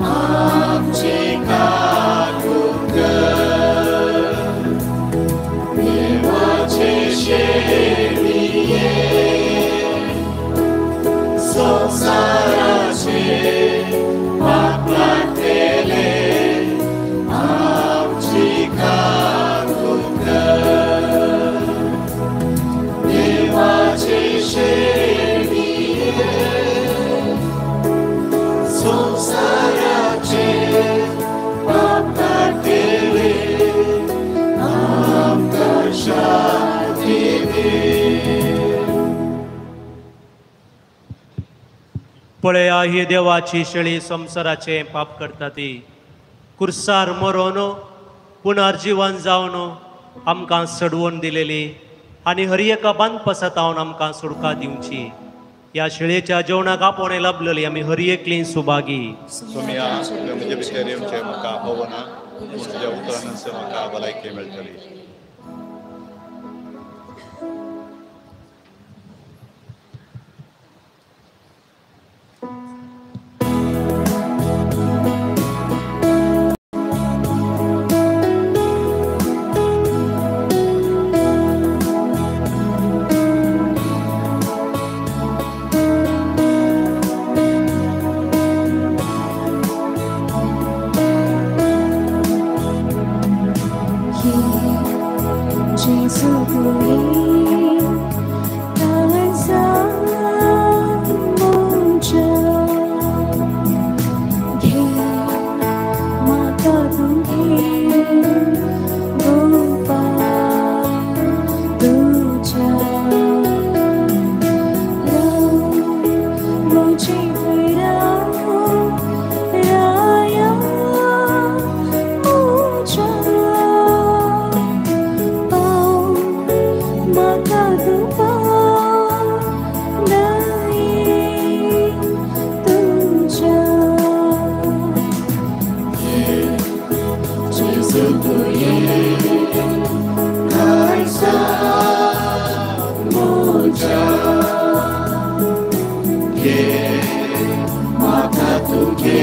आमचे काकूट कर. देवाचे शेळये संसाराचे पाप काडटले आमचे काकूट कर. देवाचे शेळये संसाराचे पाप काडटले आमकां शांती दी. पळया ही देवाची शेळी संवसाराचें पाप करता ती कुर्सार मरोन पुनर्जीवन जावन आमकां सडवून दिलेली आनी हर एका बांदपासातावन आमकां सुडका दिवची. ह्या शेळयेच्या जेवणाक आपोवणें लाभलेली आमी हर एकली सुभागी. सोम्या तुवें म्हजे भितर येवचें म्हाका आपोवना, पूण तुज्या उतरानच म्हाका भलायकी मेळटली. जेजू तुये काळजा म्हज्या घे म्हाका तुगे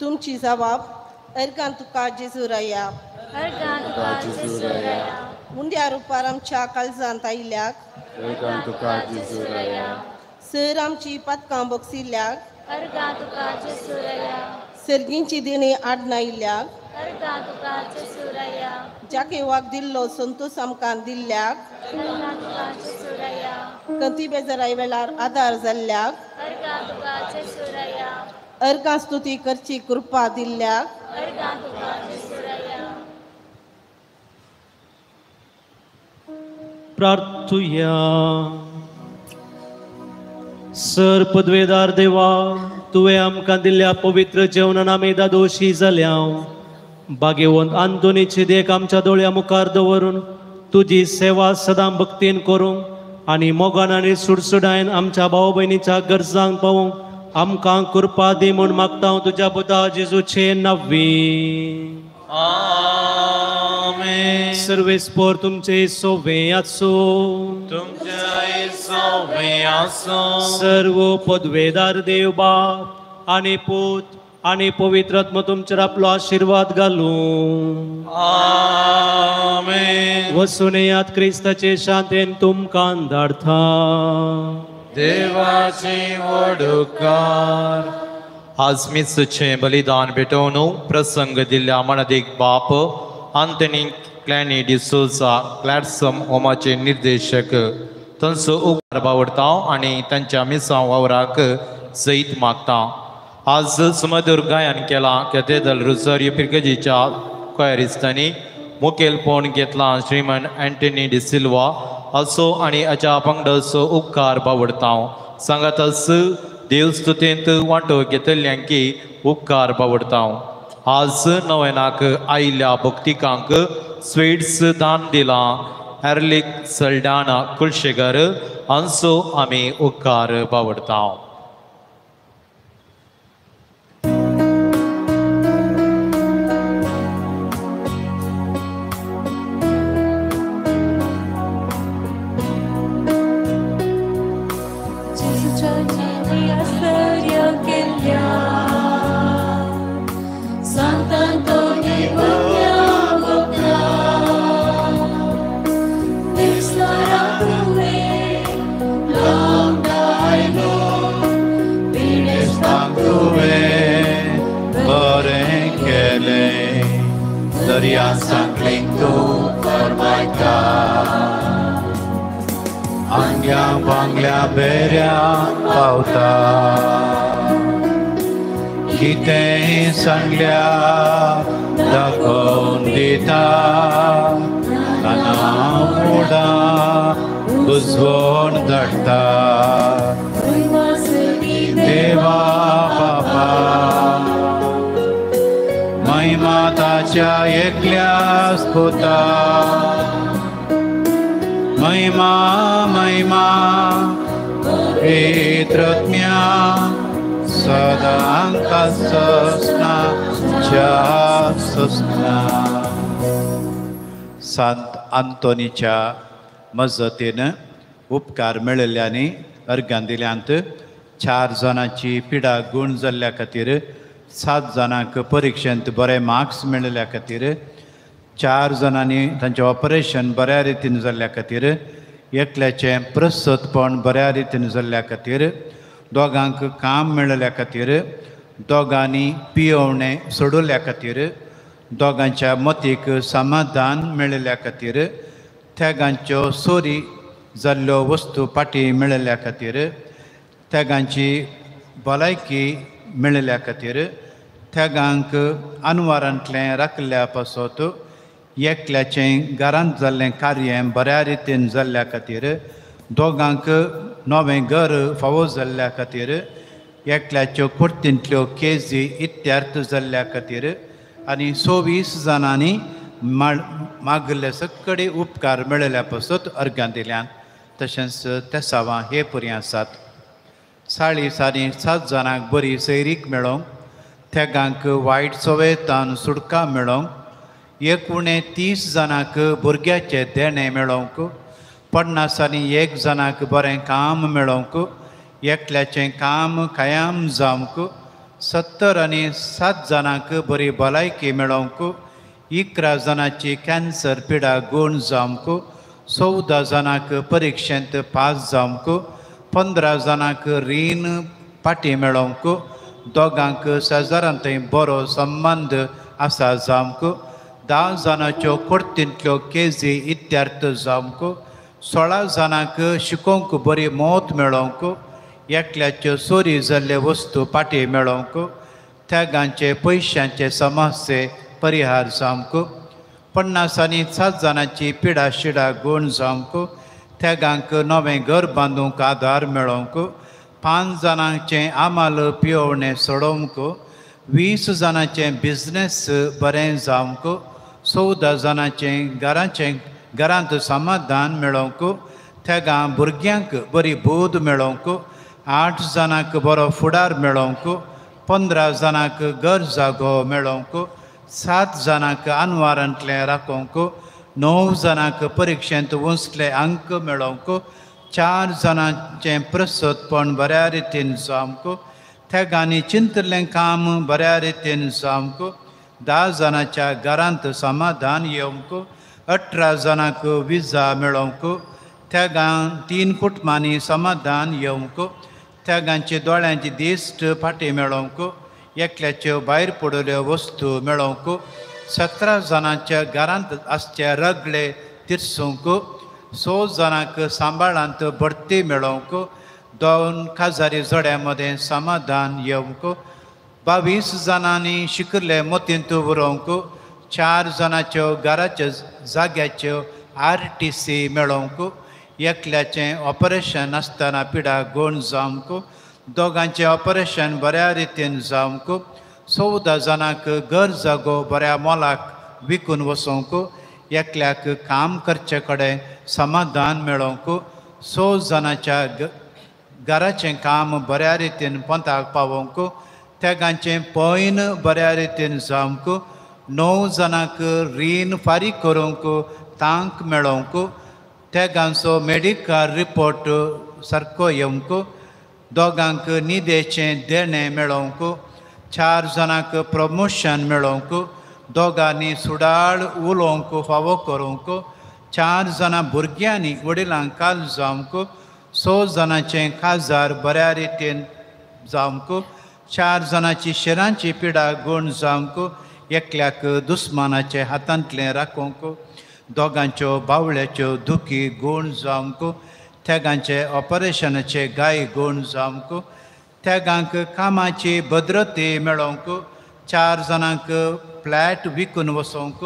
तुमची जबाब अर्गान तुका जेजुराया अर्गान तुका जेजुराया मुंड्या रुपार आमच्या काळजांत आयिल्ल्याक अर्गान तुका जेजुराया सर आमची पातकां बगसिल्ल्याक अर्गान तुका जेजुराया सर्गींची देणी आडनायिल्ल्याक अर्गान तुका जेजुराया जाकेवाक दिल्लो संतोष आमकां दिल्ल्याक अर्गान तुका जेजुराया कंती बेजाराय वेळार आदार जाल्ल्याक अर्गान तुका जेजुराया अर्गां स्तुती करची कृपा दिल्ल्याक अर्गां तुका जेजुराया. प्रार्थुया. सर पदवेदार देवा, तुवें आमकां दिल्ल्या पवित्र जेवणान आमी दादोशी जाल्या. बागेवंत आंतोनीची देख आमच्या दोळ्या मुखार दवरून तुजी सेवा सदां भक्तीन करूंक आनी मोगान आनी सुडसुडायन आमच्या भाव भयणीच्या गरजांक पावूंक आमकां कृपा दी म्हूण मागता हांव तुज्या पुता जेजूचे नांवी. आमेन. सर्वेस्पोर तुमचे सोवे आसूं. तुमचे सोवे आसूं. सर्व पदवेदार देव बाप आनी पूत आनी पवित्र आत्मो तुमचेर आपलो आशिर्वाद घालूं. आमेन. वसून येयात क्रिस्ताचे शांतेन तुमकां धाडता. देवाची वडुकार. आज मिसचें बलिदान भेटोवन प्रसंग दिल्ल्या मनादीक बाप आंतनी क्लॅनी डिसोजा क्लॅटसम होमाचे निर्देशक तांचो उपकार बावडता आनी तांच्या मिसां वावराक जैत मागता. आज सुमधूर गायन केलां कॅथेड्रल रोजारियो पिरगजीच्या क्वायरिस्तांनी मुखेलपण घेतलां श्रीमन अँटनी डिसिल्वा असो आनी हाच्या पंगडाचो उपकार बावडता. सांगातच देवस्तुतेंत वांटो घेतल्ल्यांकी उपकार बावडता. आज नवेनाक आयिल्ल्या भक्तिकांक स्वीट्स दान दिलां. एर्लिक सल्डाना कुलशेगर हांचो आमी उपकार बावडता. दर्या सांगलें तूं फरमायता आंग्या बांगल्या बेऱ्या पावता कितें सांगल्या दाखोवन दिता काना मोडां बुजवण धाडटा देवा बापा महिमा ताच्या एकल्याच पुता महिमा महिमा पवित्रत्म्या सदांका सस्ना च्या सस्ना. सांत आंतोनीच्या मजतीन उपकार मेळिल्ल्यांनी अर्गां दिल्यांत 4 जाणांची पिडा गूण जाल्ल्या खातीर, 7 जाणांक परिक्षेंत बरे मार्क्स मेळिल्ल्या खातीर, 4 जाणांनी तांचें ऑपरेशन बऱ्या रितीन जाल्ल्या खातीर, एकल्याचें प्रसतपण बऱ्या रितीन जाल्ल्या खातीर, दोगांक काम मेळिल्ल्या खातीर, दोगांनी पियोवणें सोडुल्ल्या खातीर, दोगांच्या मतीक समाधान मेळिल्ल्या खातीर, त्यागांच्यो चोरी जाल्ल्यो वस्तू फाटीं मेळिल्ल्या खातीर, त्यागांची भलायकी मेळिल्ल्या खातीर, त्यागांक अनवारांतलें राखिल्ल्या पासत, एकल्याचें घरांत जाल्लें कार्य बऱ्या रितीन जाल्ल्या खातीर, दोगांक नवें घर फावो जाल्ल्या खातीर, एकल्याच्यो कुर्तींतल्यो केजी इत्यार्थ जाल्ल्या खातीर आनी 24 जाणांनी मागिल्ले सकडे उपकार मेळिल्ल्या पासत अर्गां दिल्यान. तशेंच तेसावां हे पुरी आसात. 40 आनी 7 जाणांक बरी सैरीक मेळोंक, तेगांक वायट सवयतान सुटका मेळोंक, 29 जाणांक भुरग्याचें देणें मेळोंक, 50 आनी 1 जाणांक बरें काम मेळोंक, एकल्याचें काम कायम जावंक, 70 आनी 7 जाणांक बरी भलायकी मेळोंक, 11 जाणांची कॅन्सर पिडा गूण जावंक, 14 जाणांक परिक्षेंत पास जावंक, 15 जाणांक रीण फाटीं मेळोंक, दोगांक शेजारांत बरो संबंद आसा जावंक, 10 जाणांच्यो कोर्तींतल्यो केजी इत्यार्थ जावंक, 16 जाणांक शिकोवंक बरी मौत मेळोंक, एकल्याच्यो चोरी जाल्ले वस्तू फाटीं मेळोंक, त्यागांचे पयशांचे समस्ये परिहार जावंक, 50 आनी 7 जाणांची पिडा शिडा गूण जावंक, त्यागांक नवें घर बांदूंक आदार मेळोंक, 5 जाणांचें आमाल पियोवणें सोडोवंक, 20 जाणांचें बिजनेस बरें जावंक, 14 जाणांचें घराचें घरांत समाधान मेळोंक, त्यागां भुरग्यांक बरी बोध मेळोंक, 8 जाणांक बरो फुडार मेळोंक, 15 जाणांक घर जागो मेळोंक, 7 जाणांक अनवारांतलें राखोवंक, 9 जाणांक परिक्षेंत उंचले अंक मेळोवंक, 4 जाणांचें प्रसतपण बऱ्या रितीन जावंक, तेगांनी चिंतलें काम बऱ्या रितीन जावंक, 10 जाणांच्या घरांत समाधान येवंक, 18 जाणांक विजा मेळोवंक, त्यागां 3 कुटुंबांनी समाधान येवंक, त्यागांचे दोळ्यांची दिश्ट फाटीं मेळोवंक, एकल्याच्यो भायर पडिल्ल्यो वस्तू मेळोवंक, 17 जाणांच्या घरांत आसचे रगले तिरसूंक, 6 जाणांक सांबाळांत बडती मेळोवंक, 2 काजारी जोड्यां मदें समाधान येवंक, 22 जाणांनी शिकले मतींत उरोवंक, 4 जाणांच्यो घराच्यो जाग्याच्यो RTC मेळोवंक, एकल्याचें ऑपरेशन आसतना पिडा गूण जावंक, दोगांचें ऑपरेशन बऱ्या रितीन जावंक, 14 जाणांक घर जागो बऱ्या मोलाक विकून वचोंक, एकल्याक काम करचे कडेन समाधान मेळोवंक, 6 जाणांच्या घराचें काम बऱ्या रितीन पोंताक पावोवंक, तेगांचें पयन बऱ्या रितीन जावंक, 9 जाणांक रीण फारीक करूंक तांक मेळोवंक, तेगांचो मेडिकल रिपोर्ट सारको येवंक, दोगांक न्हिदेचें देणें मेळोवंक, 4 जाणांक प्रमोशन मेळोवंक, दोगांनी सुडाळ उलोवंक फावो करूंक, 4 जाणां भुरग्यांनी वडिलांक काल जावंक, 6 जाणांचें काजार बऱ्या रितीन जावंक, 4 जाणांची शिरांची पिडा गूण जावंक, एकल्याक दुस्मानाचे हातांतलें राखूंक, दोगांच्यो बावळ्याच्यो दुखी गूण जावंक, तेगांचे ऑपरेशनाचे गाय गूण जावंक, तेगांक कामाची भद्रती मेळोवंक, 4 जाणांक फ्लॅट विकून वसोवंक,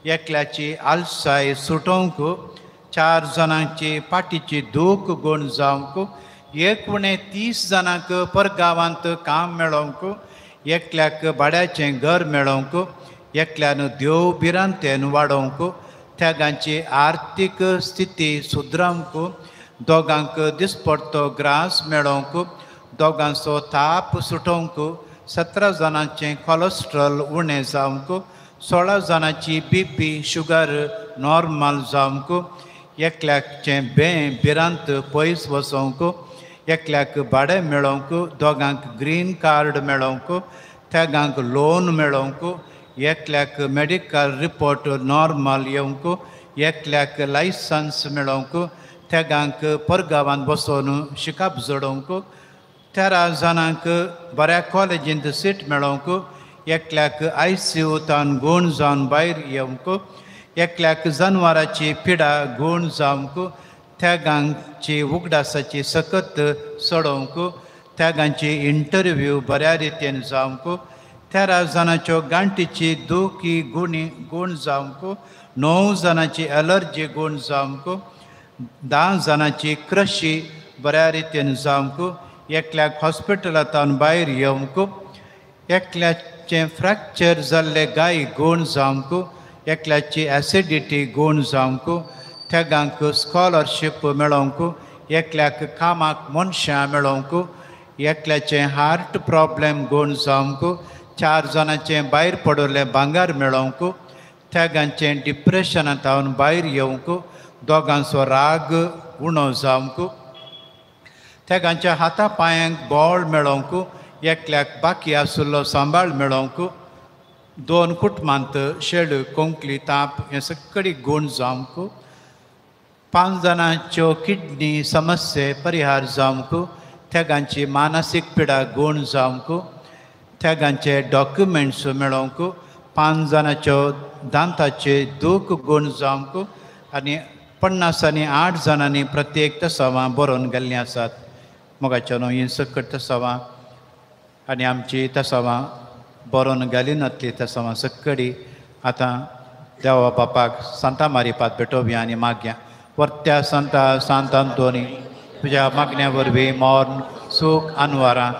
एकल्याची आलसाय सुटोवंक, 4 जाणांची पाटीची दूख गूण जावंक, 29 जाणांक परगांवांत काम मेळोवंक, एकल्याक भाड्याचें घर मेळोवंक, एकल्यान देव भिरांतेन वाडोवंक, तेगांची आर्थीक स्थिती सुदरावंक, दोगांक दिसपडतो ग्रास मेळोवंक, दोगांचो ताप सुटोवंक, 17 जाणांचें कॉलेस्ट्रॉल उणें जावंक, 16 जाणांची बी पी शुगर नॉर्मल जावंक, एकल्याचें बें भिरांत पयस वसोवंक, एकल्याक भाडें मेळोवंक, दोगांक ग्रीन कार्ड मेळोवंक, तेगांक लोन मेळोवंक, एकल्याक मेडिकल रिपोर्ट नॉर्मल येवंक, एकल्याक लायसन्स मेळोवंक, तेगांक परगांवांत बसोवन शिकप जोडोवंक, 13 जाणांक बऱ्या कॉलेजींत सीट मेळोवंक, एकल्याक I C यूतान गूण जावन भायर येवंक, एकल्याक जनवराची पिडा गूण जावंक, त्यागांची उगडासाची सकत सोडोवंक, त्यागांची इंटरव्यू बऱ्या रितीन जावंक, 13 जाणांच्यो गांठीची दुखी गुणी गूण जावंक, 9 जाणांची एलर्जी गूण जावंक, 10 जाणांची क्रशी बऱ्या रितीन जावंक, एकल्याक हॉस्पिटलांतल्यान भायर येवंक, एकल्याचें फ्रॅक्चर जाल्ले गाय गूण जावंक, एकल्याची एसिडिटी गूण जावंक, तेगांक स्कॉलरशीप मेळोवंक, एकल्याक कामाक मनशां मेळोवंक, एकल्याचें हार्ट प्रॉब्लेम गूण जावंक, 4 जाणांचें भायर पडिल्लें भांगर मेळोवंक, तेगांचें डिप्रेशनांतल्यान भायर येवंक, दोगांचो राग उणो जावंक, तेगांच्या हाता पांयांक बळ मेळोवंक, एकल्याक बाकी आशिल्लो सांबाळ मेळोवंक, 2 कुटुंबांत शेळ कोंकली ताप हें सगळी गूण जावंक, 5 जाणांच्यो किडनी समस्ये परिहार जावंक, तेगांची मानसीक पिडा गूण जावंक, तेगांचे डॉक्युमेंट्स मेळोवंक, 5 जाणांच्यो दांताचे दूख गूण जावंक आनी 50 आनी 8 जाणांनी प्रत्येक तसावां बरोवन गेल्लीं आसात. मोगाच्या न्हू हीं सकट तसावां आनी आमची तसावां बरोवन गेली नातली तसावां सकडी आतां देवा बापाक सांता मारिपात भेटोवया आनी मागया. वर्त्या सांता सांत आंतोनी तुज्या मागण्या वरवीं मर्ण सूख आनवारां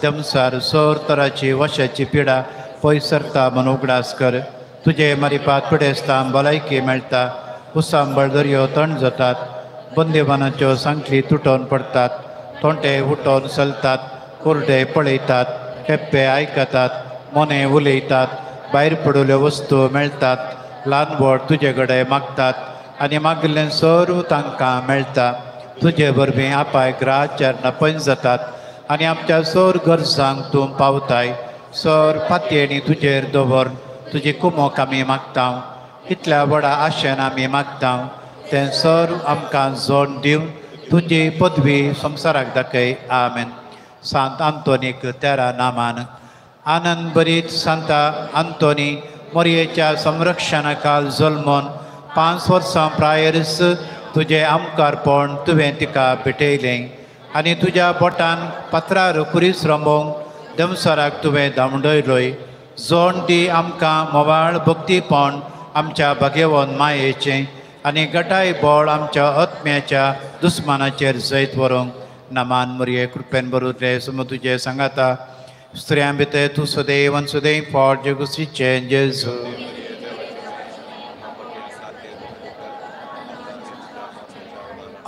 दमसार सोर तराची वशाची पिडा पयस सरता म्हूण उगडास कर. तुजे मारिपात पिडेस्तां भलायकी मेळटा, उसांबळ दर्यो थंड जातात, बंदेवानाच्यो सांखळी तुटोवन पडटात, तोंटे उठोवन चलतात, कुरडे पळयतात, खेप्पे आयकतात, मोने उलयतात, भायर पडिल्ल्यो वस्तू मेळटात, ल्हान व्हड तुजे कडेन मागतात आनी मागिल्लें सर्व तांकां मेळटा. तुजे वरवीं आपाय ग्रहाचेर पयस जातात आनी आमच्या सर गरजांक तूं पावताय. सर पातयेणी तुजेर दवर तुजी कुमोक आमी मागता, इतल्या व्हडा आशेन आमी मागता तें सर आमकां जोड दिवन तुजी पदवी संवसाराक दाखय. आमेन. सांत आंतोनीक 13 नामान आनंद बरीत सांता आंतोनी मोरयेच्या संरक्षणाखाल जल्मोन 5 वर्सां प्रायर्स तुजें आमकारपण तुवें तिका भेटयलें आनी तुज्या बोटान पत्रार कुरीस रंबोवंक दमसराक तुवें धांवडयलोय. जोड दी आमकां मोवाळ भक्तीपण आमच्या भागेवन मायेचें आनी गटाय बळ आमच्या आत्म्याच्या दुस्मानाचेर जैत व्हरूंक. नामान मोरये कृपेन बरुतले समू तुजें सांगाता, स्त्रियां भितर तूं सदैव आनी सदैव फॉट जगुसीचें जेजू.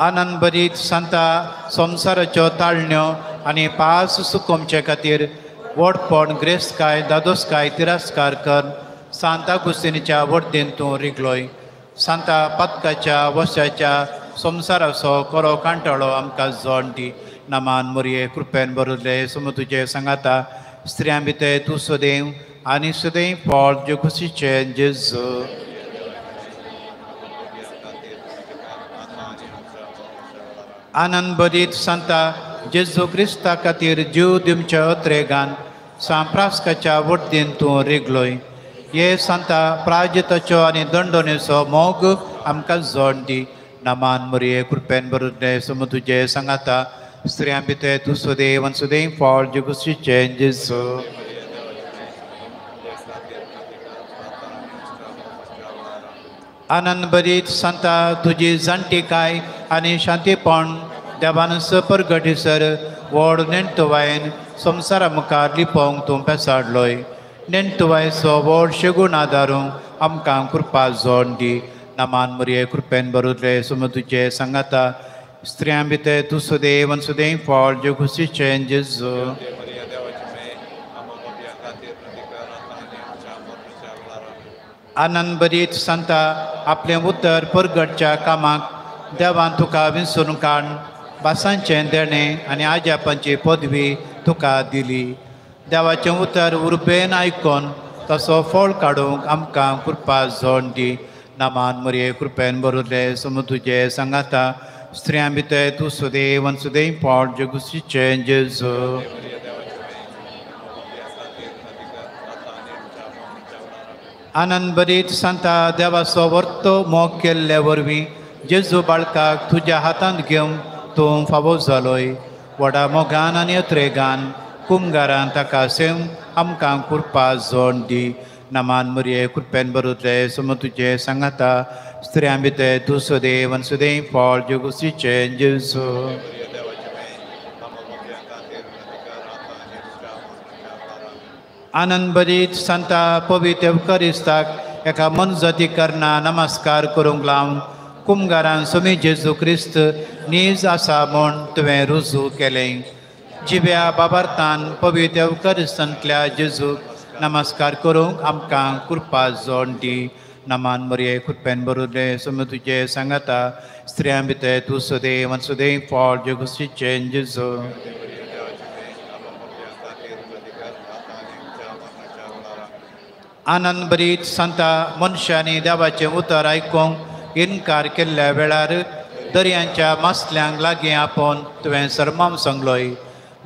आनंदभरीत सांता संवसाराच्यो ताळण्यो आनी पास सुकोमचे खातीर व्हडपण ग्रेस्तकाय दादोसकाय तिरस्कार कर सांता गुस्तिनीच्या वर्देन तूं रिगलोय. सांता पातकाच्या वशाच्या संवसाराचो कोरो कांटाळो आमकां जोड दी. नामान मोरये कृपेन बरोवले समू तुजे सांगाता स्त्रियां भितर तूं सदैव आनी सदैव फळ जे खुशीचें जेजू. आनंदभरीत सांता जेजू क्रिस्ता खातीर जीव दिवच्या अत्रेगान सांप्रास्काच्या वड्डीन तूं रिगलोय. हे सांता प्राजिताचो आनी दंडणेचो मोग आमकां जोड दी. नामान मोरये कृपेन बरोवले समू तुजे सांगाता स्त्रियां भितर तूं सदैव आनी सदैव फळ जे खुशीचें जेजू. आनंदभरीत सांता तुजी जाणटीकाय आनी शांतीपण देवान परगटीसर व्हड नेणटुवायन संवसारा मुखार लिपोवंक तूं पेसाडलोय. नेणटुवायचो व्हड शेगूण आदारूंक आमकां कृपा जोड दी. नामान मोरये कृपेन बरोवले समू तुजे सांगाता स्त्रियां भितर तूं सदैव आनी सदैव फळ जे खुशीचें जेजू. आनंदभरीत सांता आपलें उतर परगटच्या कामाक देवान तुका विसरून काड भासांचें देणें आनी आजापांची पदवी तुका दिली. देवाचें उतर उर्बेन आयकून तसो फळ काडूंक आमकां कृपा जोड दी. नामान मोरये कृपेन बरोवले समू तुजे सांगाता स्त्रियां भितर तूं सदैव आनी सदैव फळ जे खुशीचें जेजू. आनंदभरीत सांता देवाचो वर्तो मोग केल्ले वरवीं जेजू बाळकाक तुज्या हातांत घेवन तूं फावो जालोय. व्हडा मोगान आनी अत्रेगान कुमगारान ताका सेम आमकां कृपा जोड दी. नामान मोरये कृपेन बरोवले समू तुजे सांगाता स्त्रियां भितर तूं सदैव आनी सदैव फळ जे खुशीचें जेजू. आनंदभरीत सांता पवित्र एवकरिस्ताक एका मनजाती करना नमस्कार करूंक लावन कुमगारान स्वामी जेजू क्रिस्त नीज आसा म्हूण तुवें रुजू केलें. जिव्या बाबार्थान पवित्र एवकरिस्तांतल्या जेजूक नमस्कार करूंक आमकां कृपा जोड दी. नामान मोरये कृपेन बरोवले समू तुजे सांगाता स्त्रियां भितर तूं सदैव आनी सदैव फळ जे खुशीचें जेजू. आनंदभरीत सांता मनशांनी देवाचें उतर आयकूंक इनकार केल्ल्या वेळार दर्यांच्या मासल्यांक लागीं आपोवन तुवें सरमाम सांगलोय.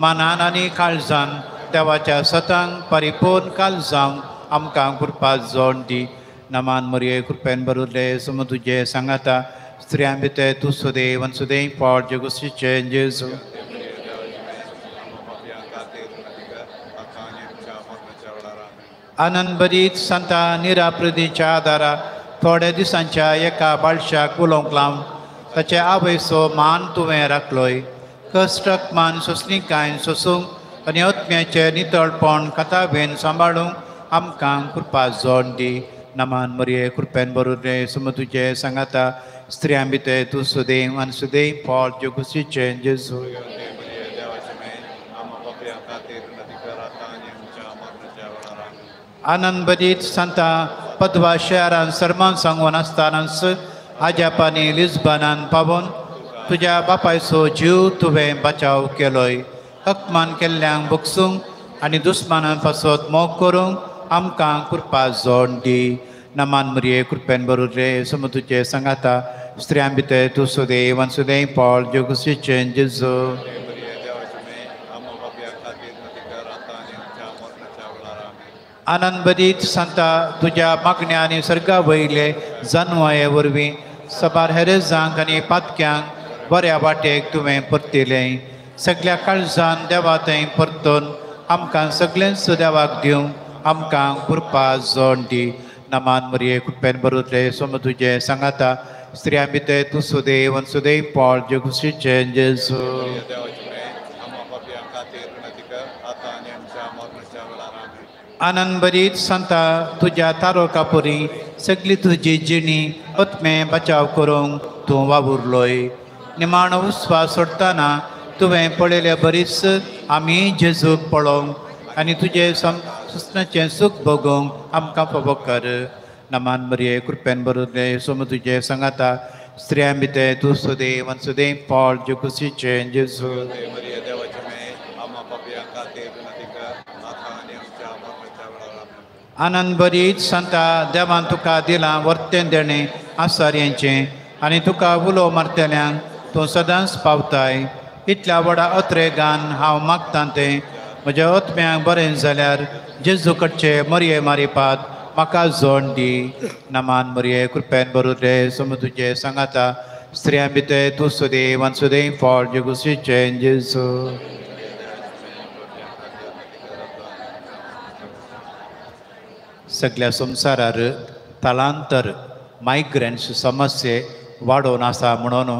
मानान आनी काळजान देवाच्या सतांक परिपूर्ण काळजांक आमकां कृपा जोड दी. नामान मोरये कृपेन बरोवले समू तुजे सांगाता स्त्रियां भितर तूं सदैव आनी सदैव फळ जे खुशीचें जेजू. आनंदभरीत सांता निराप्रदीच्या आदारा थोड्या दिसांच्या एका बाळशाक उलोवंक लावन ताचे आवयचो मान तुवें राखलोय. कश्टक मान सोंसणीकायन सोसूंक आनी आत्म्याचें नितळपण कथाबेन सांबाळूंक आमकां कृपा जोड दी. नामान मोरये कृपेन बरोवले समू तुजे सांगाता स्त्रियां भितर तूं सदैव आनी सदैव फळ जे खुशीचें जेजू. आनंदभरीत सांता पदवा शहरान सरमान सांगून आसतनाच आजापानी लिस्बनान पावोन तुज्या बापायचो जीव तुवें बचाव केलोय. हकमान केल्ल्यांक भोगसूंक आनी दुस्मानां पासत मोग करूंक आमकां कृपा जोड दी. नामान मोरये कृपेन बरोवले समू तुजे सांगाता स्त्रियां भितर तूं सदैव आनी सदैव फळ जे खुशीचें जेजू. आनंदभरीत सांता तुज्या मागण्या आनी सर्गा वयले जानवाये वरवीं सबार हेरेजांक आनी पातक्यांक बऱ्या वाटेक तुवें परतिलें. सगल्या काळजान देवा थंय परतून आमकां सगळेंच देवाक दिवंक आमकां कृपा जोड दी. नामान मोरये कृपेन बरोवले समू तुजे सांगाता स्त्रियां भितर तूं सदैव आनी सदैव फळ जे खुशीचें जेजू. आनंदभरीत सांता तुज्या तारोकापुरी सगली तुजी जिणी आत्मे बचाव करूंक तूं वावुरलोय. निमाणो उस्वास सोडटना तुवें पळयल्या बरीच आमी जेजूक पळोवंक आनी तुजें सुसनाचें सूख भोगोवंक आमकां फावो कर. नमान मरिये कृपेन भरिल्ले सोम तुजें सांगाता स्त्रियां भितर तूं सुदेव आनी सुदेव फळ जेकुसीचें जेजू. आनंद बरीच सांता देवान तुका दिलां वर्तें देणें आसारयांचें आनी तुका उलो मारतल्यांक तूं सदांच पावताय. इतल्या व्हडा अत्रेगान हांव मागतां तें म्हज्या आत्म्याक बरें जाल्यार जेजू कडचे मरये मारिपात म्हाका जोण दी. नमान मरये कृपेन भरिल्ले सोम तुजें सांगाता स्त्रियां भितर तूं सुदेव आनी सुदेव फळ जेगुसीचें जेजू. सगळ्या संवसारार थलांतर मायग्रंट्स समस्ये वाडोवन आसा म्हणून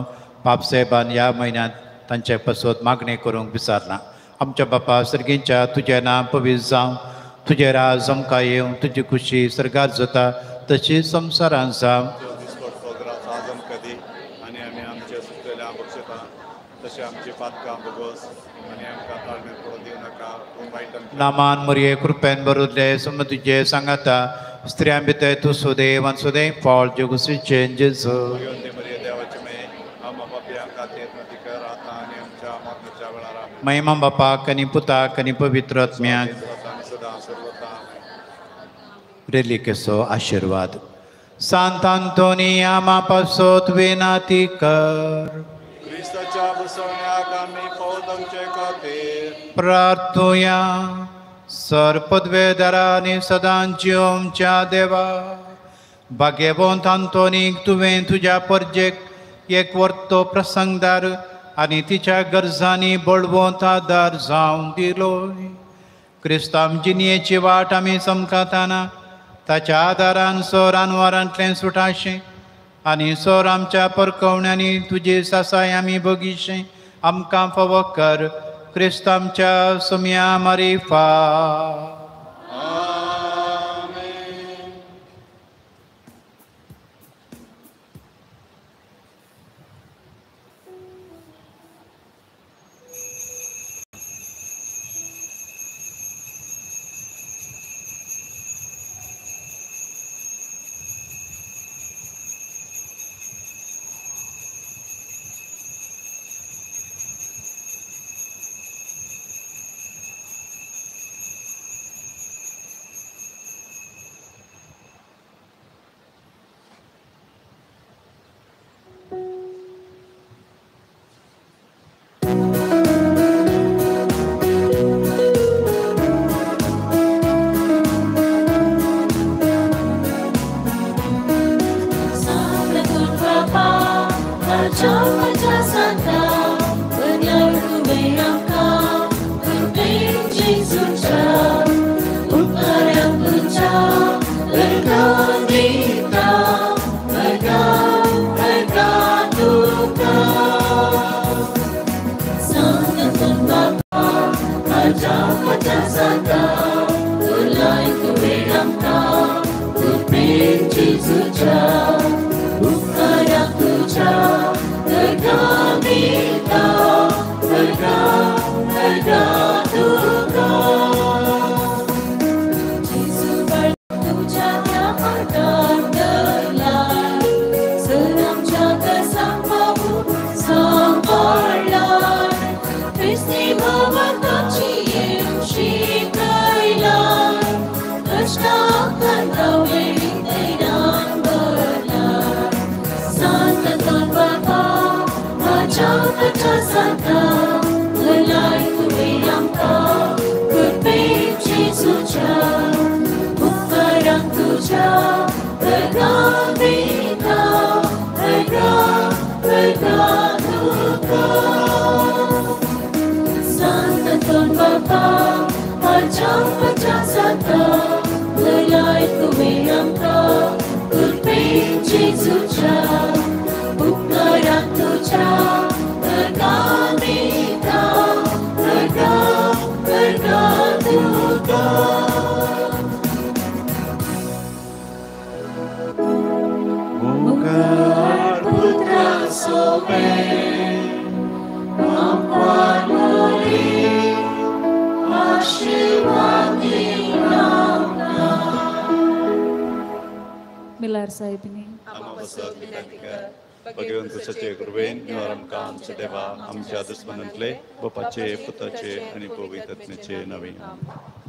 बापसाहेबान ह्या म्हयन्यांत तांचे पासत मागणी करूंक विचारलां. आमच्या बापा सर्गींच्या तुजें नांव पवित्र जावं, तुजें राज आमकां येवं, तुजी खुशी सर्गार जाता तशी संवसारांत जावं. नामान मरये कृपेन भरिल्ले सोम तुजें सांगाता स्त्रियां भितर तूं सुदेव आनी सुदेव फळ जेगुसीचें जेजू. महिमा बापाक आनी पुताक आनी पवित्र आत्म्याक. रेलिकेचो आशिर्वाद. सांत आंतोनिया मापासोत विनाती कर. प्रार्थुया. सर पदवेदारांनी सदां जिवच्या देवा भाग्यवंत आंतोनीक तुवें तुज्या परजेक एक वर्तो प्रसंगदार आनी तिच्या गरजांनी बळवंत आदार जावन दिलो. क्रिस्तांव जिणयेची वाट आमी समकाताना ताच्या आदारान सोर अनवारांतलें सुटाशें आनी सोर आमच्या परकवण्यांनी तुजी सासाय आमी बगीशें आमकां फावो कर. क्रिस्तांच्या सुमया मारिफा. Putra sobe. मिलार साहेबनी. भगवंत सचे कृपेन निवार आमकां आमच्या देवा आमच्या दुस्मनांतले बापाचे पुताचे आनी पवित्र आत्म्याचे नांवान.